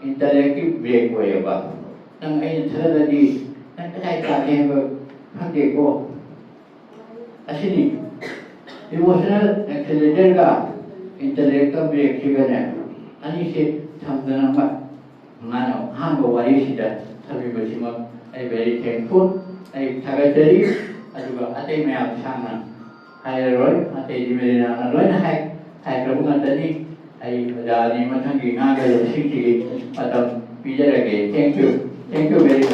intellectꯀꯤ brake ꯑꯣꯏꯌꯦꯕ꯫ ꯅꯪ ꯑꯩꯅ ꯊꯥꯒꯠꯂꯗꯤ ꯅꯪ ꯀꯗꯥꯏ ꯇꯥꯒꯦ ꯍꯥꯏꯕ ꯈꯪꯗꯦꯀꯣ꯫ ꯑꯁꯤꯅꯤ emotional acceleratorꯒ intellectꯀ brakeꯁꯤꯒꯅꯦ, ꯑꯅꯤꯁꯦ ꯊꯝꯗꯅ ꯃꯥꯅ ꯑꯍꯥꯟꯕ ꯋꯥꯔꯤꯁꯤꯗ ꯊꯝꯕꯤꯕꯁꯤꯃꯛ ꯑꯩ very thankful, ꯑꯩ ꯊꯥꯒꯠꯆꯔꯤ꯫ ꯑꯗꯨꯒ ꯑꯇꯩ ꯃꯌꯥꯝ ꯁꯥꯡꯅ ꯍꯥꯏꯔꯔꯣꯏ, ꯑꯇꯩꯗꯤ ꯃꯦꯔꯤꯅꯥꯅ ꯂꯣꯏꯅ ꯍꯥꯏ ꯍꯥꯏꯈ꯭ꯔꯕ ꯉꯥꯛꯇꯅꯤ꯫ ꯑꯩ ꯑꯣꯖꯥ ꯑꯅꯤ ꯃꯊꯪꯒꯤ ꯉꯥꯡꯒꯗꯕꯁꯤꯡꯁꯤꯒꯤ ꯃꯇꯝ ꯄꯤꯖꯔꯒꯦ꯫ Thank you, thank you very much꯫